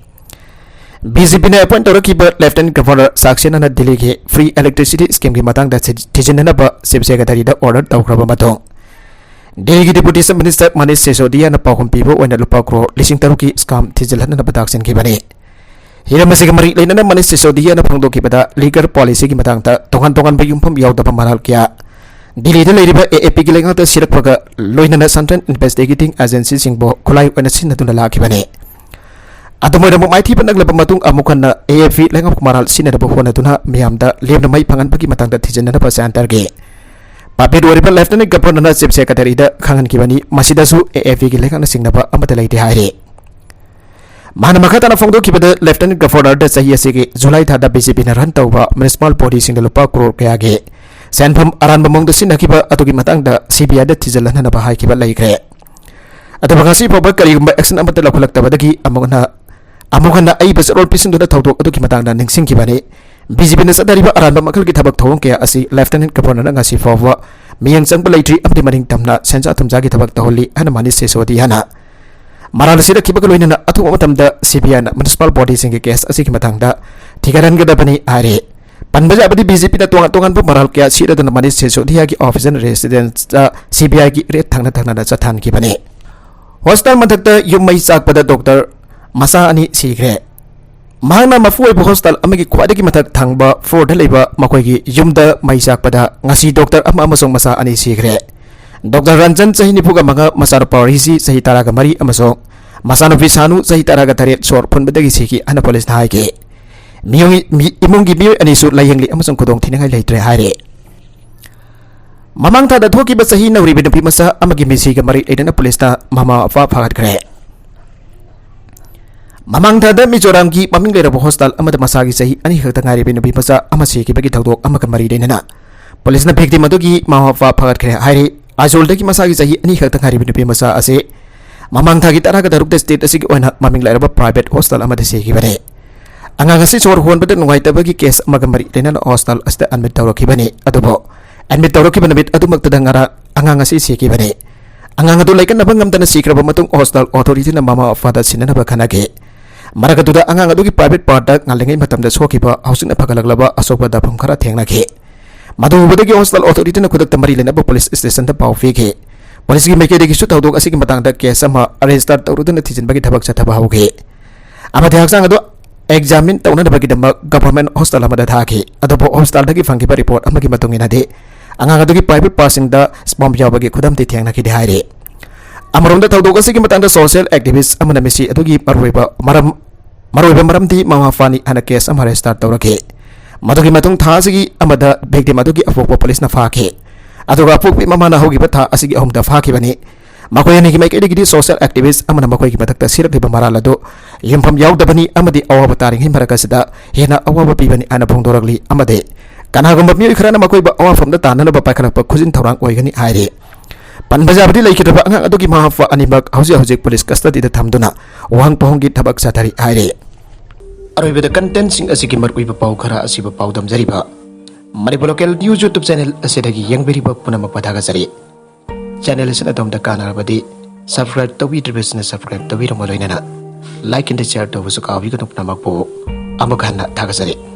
ꯕꯤ ꯖꯦ ꯄꯤꯅ ꯑꯦꯄꯣꯏꯟꯠ ꯇꯧꯔꯛꯈꯤꯕ ꯂꯦꯐꯇꯤꯅꯦꯟꯠ ꯒꯚꯔꯅꯔ ꯁꯥꯛꯁꯦꯅꯥꯅ ꯗꯤꯜꯂꯤꯒꯤ ꯐ꯭ꯔꯤ ꯏꯂꯦꯛꯇ꯭ꯔꯤꯁꯤꯇꯤ ꯁ꯭ꯀꯤꯝꯒꯤ ꯃꯇꯥꯡꯗ ꯊꯤ-, ꯊꯤꯖꯤꯟꯅꯅꯕ ꯆꯤꯐ ꯁꯦꯀ꯭ꯔꯦꯇꯔꯤꯗ ꯑꯣꯔꯗꯔ ꯇꯧꯈ꯭ꯔꯕ ꯃꯇꯨꯡ, ꯗꯤꯜꯂꯤꯒꯤ ꯗꯤꯄꯨꯇꯤ ꯆꯤꯐ ꯃꯤꯅꯤꯁꯇꯔ ꯃꯅꯤꯁ ꯁꯤꯁꯣꯗꯤꯌꯥꯅ ꯄꯥꯎꯈꯨꯝ ꯄꯤꯕ ꯑꯣꯏꯅ ꯂꯨꯄꯥ ꯀ꯭ꯔꯣꯔ ꯂꯤꯁꯤꯡ ꯇꯔꯨꯛꯀꯤ ꯁ꯭ꯀꯥꯝ ꯊꯤꯖꯤꯜꯍꯟꯅꯕ ꯇꯥꯛꯁꯤꯟꯈꯤꯕꯅꯤ꯫ ꯍꯤꯔꯝ ꯑꯁꯤꯒ ꯃꯔꯤ ꯂꯩꯅꯅ ꯃꯅꯤꯁ ꯁꯤꯁꯣꯗꯤꯌꯥꯅ ꯐꯣꯡꯗꯣꯛꯈꯤꯕꯗ, ꯂꯤꯀꯔ ꯄꯣꯂꯤꯁꯤꯒꯤ ꯃꯇꯥꯡꯗ ꯇꯣꯉꯥꯟ ꯇꯣꯉꯥꯟꯕ ꯌꯨꯝꯐꯝ ꯌꯥꯎꯗꯕ ꯃꯔꯥꯜ ꯀꯌꯥ ꯗꯤꯜꯂꯤꯗ ꯂꯩꯔꯤꯕ ꯑꯦ ꯑꯦ ꯄꯤꯒꯤ ꯂꯩꯉꯥꯛꯇ ꯁꯤꯔꯛꯄꯒ ꯂꯣꯏꯅꯅ ꯁꯦꯟꯇ꯭ꯔꯦꯜ ꯏꯟꯚꯦꯁꯇꯤꯒꯦꯇꯤꯡ ꯑꯦꯖꯦꯟꯁꯤꯁꯤꯡꯕꯨ ꯈꯨꯠꯂꯥꯏ ꯑꯣꯏꯅ ꯁꯤꯖꯤꯟꯅꯗꯨꯅ ꯂꯥꯛꯈꯤꯕꯅꯤ꯫ ꯑꯗꯨꯝ ꯑꯣꯏꯅꯃꯛ, ꯃꯥꯏꯊꯤꯕ ꯅꯪꯂꯕ ꯃꯇꯨꯡ ꯑꯃꯨꯛ ꯍꯟꯅ ꯑꯦ ꯑꯦ ꯄꯤ ꯂꯩꯉꯥꯛꯄ ꯃꯔꯥꯜ ꯁꯤꯖꯤꯟꯅꯗꯕ ꯍꯣꯠꯅꯗꯨꯅ ꯃꯤꯌꯥꯝꯗ ꯂꯦꯝꯅ ꯃꯩ ꯐꯪꯍꯟꯕꯒꯤ ꯃꯇꯥꯡꯗ ꯊꯤꯖꯤꯟꯅꯅꯕ ꯁꯦꯟꯇꯔꯒꯤ ꯄꯄꯦꯠ ꯑꯣꯏꯔꯤꯕ ꯂꯦꯐꯇꯤꯅꯦꯟꯠ ꯒꯚꯔꯅꯔꯅ ꯆꯤꯐ ꯁꯦꯀ꯭ꯔꯦꯇꯔꯤꯗ ꯈꯪꯍꯟꯈꯤꯕꯅꯤ꯫ ꯃꯁꯤꯗꯁꯨ ꯑꯦ ꯑꯦ ꯄꯤꯒꯤ ꯂꯩꯉꯥꯛꯅ ꯆꯤꯡꯅꯕ ꯑꯃꯠꯇ ꯂꯩꯇꯦ ꯍꯥꯏꯔꯤ꯫ ꯃꯥꯅ ꯃꯈꯥ ꯇꯥꯅ ꯐꯣꯡꯗꯣꯛꯈꯤꯕꯗ, Lieutenant Governorꯗ ꯆꯍꯤ ꯑꯁꯤꯒꯤ July ꯊꯥꯗ BJPꯅ run ꯇꯧꯕ municipal bodyꯁꯤꯡꯗ ꯂꯨꯄꯥ ꯀ꯭ꯔꯣꯔ ꯀꯌꯥꯒꯤ ꯁꯦꯟꯐꯝ ꯑꯔꯥꯟꯕ ꯃꯑꯣꯡꯗ ꯁꯤꯖꯤꯟꯅꯈꯤꯕ ꯑꯗꯨꯒꯤ ꯃꯇꯥꯡꯗ CBIꯗ ꯊꯤꯖꯤꯜꯍꯟꯅꯕ ꯍꯥꯏꯈꯤꯕ ꯂꯩꯈ꯭ꯔꯦ꯫ ꯑꯗꯨꯕꯨ ꯉꯁꯤ ꯐꯥꯎꯕ ꯀꯔꯤꯒꯨꯝꯕ action ꯑꯃꯠꯇ ꯂꯧꯈꯠꯂꯛꯇꯕꯗꯒꯤ ꯑꯃꯨꯛ ꯍꯟꯅ, ꯑꯃꯨꯛ ꯍꯟꯅ ꯑꯏꯕ ꯆꯦꯔꯣꯜ ꯄꯤꯁꯤꯟꯗꯨꯅ ꯊꯧꯗꯣꯛ ꯑꯗꯨꯒꯤ ꯃꯇꯥꯡꯗ ꯅꯤꯡꯁꯤꯡꯈꯤꯕꯅꯤ꯫ BJPꯅ ꯆꯠꯊꯔꯤꯕ ꯑꯔꯥꯟꯕ ꯃꯈꯜꯒꯤ ꯊꯕꯛ ꯊꯧꯑꯣꯡ ꯀꯌꯥ ꯑꯁꯤ Lieutenant Governorꯅ ꯉꯁꯤ ꯐꯥꯎꯕ ꯃꯤꯠꯌꯦꯡ ꯆꯪꯕ ꯂꯩꯇ꯭ꯔꯤ ꯑꯃꯗꯤ ꯃꯅꯤꯡ ꯇꯝꯅ ꯁꯦꯟꯖꯥ ꯊꯨꯝꯖꯥꯒꯤ ꯊꯕꯛ ꯇꯧꯍꯜꯂꯤ ꯍꯥꯏꯅ ꯃꯅꯤꯁ ꯁꯤꯁꯣꯗꯤꯌꯥꯅ ꯃꯔꯥꯜ ꯁꯤꯔꯛꯈꯤꯕꯒ ꯂꯣꯏꯅꯅ ꯑꯊꯨꯕ ꯃꯇꯝꯗ CBIꯅ municipal bodyꯁꯤꯡꯒꯤ case ꯑꯁꯤꯒꯤ ꯃꯇꯥꯡꯗ ꯊꯤꯒꯠꯍꯟꯒꯗꯕꯅꯤ ꯍꯥꯏꯔꯤ꯫ ꯄꯟꯕ ꯌꯥꯕꯗꯤ, BJPꯅ ꯇꯣꯉꯥꯟ ꯇꯣꯉꯥꯟꯕ ꯃꯔꯥꯜ ꯀꯌꯥ ꯁꯤꯗꯨꯅ ꯃꯅꯤꯁ ꯁꯤꯁꯣꯗꯤꯌꯥꯒꯤ officeꯅ residenceꯇ CBIꯒꯤ raid ꯊꯪꯅ ꯊꯪꯅꯅ ꯆꯠꯊꯍꯟꯈꯤꯕꯅꯤ꯫ Hospital ꯃꯊꯛꯇ ꯌꯨꯝ ꯃꯩ ꯆꯥꯛꯄꯗ doctor ꯃꯆꯥ ꯑꯅꯤ ꯁꯤꯈ꯭ꯔꯦ꯫ ꯃꯍꯥꯛꯅ ꯃꯄꯨ ꯑꯣꯏꯕ hospital ꯑꯃꯒꯤ ꯈ꯭ꯋꯥꯏꯗꯒꯤ ꯃꯊꯛ ꯊꯪꯕ floorꯗ ꯂꯩꯕ ꯃꯈꯣꯏꯒꯤ ꯌꯨꯝꯗ ꯃꯩ ꯆꯥꯛꯄꯗ ꯉꯁꯤ doctor ꯑꯃ ꯑꯃꯁꯨꯡ ꯃꯆꯥ ꯑꯅꯤ ꯁꯤꯈ꯭ꯔꯦ꯫ Doctor ꯔꯟꯖꯟ, ꯆꯍꯤ ꯅꯤꯐꯨꯒ ꯃꯉꯥ, ꯃꯆꯥꯅꯨꯄꯥ ꯔꯤꯁꯤ, ꯆꯍꯤ ꯇꯔꯥꯒ ꯃꯔꯤ, ꯑꯃꯁꯨꯡ ꯃꯆꯥꯅꯨꯄꯤ ꯁꯥꯅꯨ, ꯆꯍꯤ ꯇꯔꯥꯒ ꯇꯔꯦꯠ, ꯁꯣꯔ ꯐꯨꯟꯕꯗꯒꯤ ꯁꯤꯈꯤ ꯍꯥꯏꯅ ꯄꯨꯂꯤꯁꯅ ꯍꯥꯏꯈꯤ꯫ ꯃꯤꯑꯣꯏ-, ꯃꯤ-, ꯏꯃꯨꯡꯒꯤ ꯃꯤꯑꯣꯏ ꯑꯅꯤꯁꯨ ꯂꯥꯏꯌꯦꯡꯂꯤ ꯑꯃꯁꯨꯡ ꯈꯨꯗꯣꯡ ꯊꯤꯅꯤꯡꯉꯥꯏ ꯂꯩꯇ꯭ꯔꯦ ꯍꯥꯏꯔꯤ꯫ ꯃꯃꯥꯡ ꯊꯥꯗ ꯊꯣꯛꯈꯤꯕ ꯆꯍꯤ ꯅꯧꯔꯤꯕ ꯅꯨꯄꯤ ꯃꯆꯥ ꯑꯃꯒꯤ ꯃꯤꯁꯤꯒ ꯃꯔꯤ ꯂꯩꯅꯅ ꯄꯨꯂꯤꯁꯅ ꯃꯃꯥ ꯃꯄꯥ ꯐꯥꯒꯠꯈ꯭ꯔꯦ꯫ ꯃꯃꯥꯡ ꯊꯥꯗ ꯃꯤꯖꯣꯔꯥꯝꯒꯤ ꯃꯃꯤꯡ ꯂꯩꯔꯕ hospital ꯑꯃꯗ ꯃꯁꯥꯒꯤ ꯆꯍꯤ ꯑꯅꯤ ꯈꯛꯇ ꯉꯥꯏꯔꯤꯕ ꯅꯨꯄꯤ ꯃꯆꯥ ꯑꯃ ꯁꯤꯈꯤꯕꯒꯤ ꯊꯧꯗꯣꯛ ꯑꯃꯒ ꯃꯔꯤ ꯂꯩꯅꯅ ꯄꯨꯂꯤꯁꯅ victim ꯑꯗꯨꯒꯤ ꯃꯃꯥ ꯃꯄꯥ ꯐꯥꯒꯠꯈ꯭ꯔꯦ ꯍꯥꯏꯔꯤ꯫ ꯑꯥꯏꯖꯣꯜꯗꯒꯤ ꯃꯁꯥꯒꯤ ꯆꯍꯤ ꯑꯅꯤ ꯈꯛꯇ ꯉꯥꯏꯔꯤꯕ ꯅꯨꯄꯤ ꯃꯆꯥ ꯑꯁꯤ ꯃꯃꯥꯡ ꯊꯥꯒꯤ ꯇꯔꯥꯒ ꯇꯔꯨꯛꯇ state ꯑꯁꯤꯒꯤ ꯑꯣꯏꯅ ꯃꯃꯤꯡ ꯂꯩꯔꯕ private hospital ꯑꯃꯗ ꯁꯤꯈꯤꯕꯅꯤ꯫ ꯑꯉꯥꯡ ꯑꯁꯤ ꯁꯣꯔ ꯍꯣꯟꯕꯗ ꯅꯨꯡꯉꯥꯏꯇꯕꯒꯤ case ꯑꯃꯒ ꯃꯔꯤ ꯂꯩꯅꯅ hospital ꯑꯁꯤꯗ admit ꯇꯧꯔꯛꯈꯤꯕꯅꯤ꯫ ꯑꯗꯨꯕꯨ admit ꯇꯧꯔꯛꯈꯤꯕ ꯅꯨꯃꯤꯠ ꯑꯗꯨꯃꯛꯇꯗ ꯉꯔꯥꯡ ꯑꯉꯥꯡ ꯑꯁꯤ ꯁꯤꯈꯤꯕꯅꯤ꯫ ꯑꯉꯥꯡ ꯑꯗꯨ ꯂꯩꯀꯠꯅꯕ ꯉꯝꯗꯅ ꯁꯤꯈ꯭ꯔꯕ ꯃꯇꯨꯡ hospital authorityꯅ ꯃꯃꯥ ꯃꯄꯥꯗ ꯁꯤꯟꯅꯅꯕ ꯈꯟꯅꯈꯤ꯫ ꯃꯔꯛ ꯑꯗꯨꯗ ꯑꯉꯥꯡ ꯑꯗꯨꯒꯤ private partꯇ ꯉꯜꯂꯤꯉꯩ ꯃꯇꯝꯗ ꯁꯣꯛꯈꯤꯕ, ꯍꯧꯖꯤꯛꯅ ꯐꯒꯠꯂꯛꯂꯕ ꯑꯁꯣꯛꯄ ꯗꯐꯝ ꯈꯔ ꯊꯦꯡꯅꯈꯤ꯫ ꯃꯗꯨ ꯎꯕꯗꯒꯤ hospital authorityꯅ ꯈꯨꯗꯛꯇ ꯃꯔꯤ ꯂꯩꯅꯕ police stationꯗ ꯄꯥꯎ ꯄꯤꯈꯤ꯫ Policeꯀꯤ ꯃꯥꯏꯀꯩꯗꯒꯤꯁꯨ ꯊꯧꯗꯣꯛ ꯑꯁꯤꯒꯤ ꯃꯇꯥꯡꯗ case ꯑꯃ register ꯇꯧꯔꯗꯨꯅ ꯊꯤꯖꯤꯟꯕꯒꯤ ꯊꯕꯛ ꯆꯠꯊꯕ ꯍꯧꯈꯤ꯫ ꯑꯃꯗꯤ ꯍꯛꯆꯥꯡ ꯑꯗꯨ examine ꯇꯧꯅꯅꯕꯒꯤꯗꯃꯛ government hospital ꯑꯃꯗ ꯊꯥꯈꯤ꯫ ꯑꯗꯨꯕꯨ hospitalꯗꯒꯤ ꯐꯪꯈꯤꯕ report ꯑꯃꯒꯤ ꯃꯇꯨꯡ ꯏꯟꯅꯗꯤ, ꯑꯉꯥꯡ ꯑꯗꯨꯒꯤ private partꯁꯤꯡꯗ sperm ꯌꯥꯎꯕꯒꯤ ꯈꯨꯗꯝꯗꯤ ꯊꯦꯡꯅꯈꯤꯗꯦ ꯍꯥꯏꯔꯤ꯫ ꯑꯃꯔꯣꯝꯗ, ꯊꯧꯗꯣꯛ ꯑꯁꯤꯒꯤ ꯃꯇꯥꯡꯗ social activist ꯑꯃꯅ ꯃꯤꯁꯤ ꯑꯗꯨꯒꯤ ꯃꯔꯨꯑꯣꯏꯕ ꯃꯔꯝ, ꯃꯔꯨꯑꯣꯏꯕ ꯃꯔꯝꯗꯤ ꯃꯃꯥ ꯃꯄꯥꯅꯤ ꯍꯥꯏꯅ case ꯑꯃ register ꯇꯧꯔꯛꯈꯤ꯫ ꯃꯗꯨꯒꯤ ꯃꯇꯨꯡ ꯊꯥ ꯑꯁꯤꯒꯤ ꯑꯃꯗ victim ꯑꯗꯨꯒꯤ ꯑꯄꯣꯛꯄ ꯄꯨꯂꯤꯁꯅ ꯐꯥꯈꯤ꯫ ꯑꯗꯨꯒ ꯑꯄꯣꯛꯄꯤ ꯃꯃꯥꯅ ꯍꯧꯈꯤꯕ ꯊꯥ ꯑꯁꯤꯒꯤ ꯑꯍꯨꯝꯗ ꯐꯥꯈꯤꯕꯅꯤ꯫ ꯃꯈꯣꯏ ꯑꯅꯤꯒꯤ ꯃꯥꯏꯀꯩꯗꯒꯤꯗꯤ social activist ꯑꯃꯅ ꯃꯈꯣꯏꯒꯤ ꯃꯊꯛꯇ ꯁꯤꯔꯛꯂꯤꯕ ꯃꯔꯥꯜ ꯑꯗꯨ ꯌꯨꯝꯐꯝ ꯌꯥꯎꯗꯕꯅꯤ ꯑꯃꯗꯤ ꯑꯋꯥꯕ ꯇꯥꯔꯤꯉꯩ ꯃꯔꯛ ꯑꯁꯤꯗ ꯍꯦꯟꯅ ꯑꯋꯥꯕ ꯄꯤꯕꯅꯤ ꯍꯥꯏꯅ ꯐꯣꯡꯗꯣꯔꯛꯂꯤ ꯑꯃꯗꯤ ꯀꯅꯥꯒꯨꯝꯕ ꯃꯤꯑꯣꯏ ꯈꯔꯅ ꯃꯈꯣꯏꯕꯨ ꯑꯋꯥꯐꯝꯗ ꯇꯥꯅꯅꯕ ꯄꯥꯏꯈꯠꯂꯛꯄ ꯈꯨꯖꯤꯟ ꯊꯧꯔꯥꯡ ꯑꯣꯏꯒꯅꯤ ꯍꯥꯏꯔꯤ꯫ ꯄꯟꯕ ꯌꯥꯕꯗꯤ ꯂꯩꯈꯤꯗ꯭ꯔꯕ ꯑꯉꯥꯡ ꯑꯗꯨꯒꯤ ꯃꯃꯥ ꯃꯄꯥ ꯑꯅꯤꯃꯛ ꯍꯧꯖꯤꯛ ꯍꯧꯖꯤꯛ ꯄꯨꯂꯤꯁ ꯀꯁꯇꯗꯤꯗ ꯊꯝꯗꯨꯅ ꯋꯥꯍꯪ ꯄꯥꯎꯍꯪꯒꯤ ꯊꯕꯛ ꯆꯠꯊꯔꯤ ꯍꯥꯏꯔꯤ꯫ ꯑꯔꯣꯏꯕꯗ ꯀꯟꯇꯦꯟꯁꯤꯡ ꯑꯁꯤꯒꯤ ꯃꯔꯨꯑꯣꯏꯕ ꯄꯥꯎ ꯈꯔ ꯑꯁꯤꯕꯨ ꯄꯥꯎꯗꯝꯖꯔꯤꯕ Manipur local news YouTube channel ꯑꯁꯤꯗꯒꯤ ꯌꯦꯡꯕꯤꯔꯤꯕ ꯄꯨꯝꯅꯃꯛꯄꯨ ꯊꯥꯒꯠꯆꯔꯤ꯫ ꯆꯦꯅꯦꯜ ꯑꯁꯤꯅ ꯑꯗꯣꯝꯗ ꯀꯥꯟꯅꯔꯕꯗꯤ ꯁꯕꯁꯀ꯭ꯔꯥꯏꯕ ꯇꯧꯕꯤꯗ꯭ꯔꯤꯕꯁꯤꯡꯅ ꯁꯕꯁꯀ꯭ꯔꯥꯏꯕ ꯇꯧꯕꯤꯔꯝꯃ ꯂꯣꯏꯅꯅ ꯂꯥꯏꯛ ꯑꯃꯗꯤ ꯁꯤꯌꯥꯔ ꯇꯧꯕꯁꯨ ꯀꯥꯎꯕꯤꯒꯅꯨ꯫ ꯄꯨꯝꯅꯃꯛꯄꯨ ꯑꯃꯨꯛ ꯍꯟꯅ ꯊꯥꯒꯠꯆꯔꯤ꯫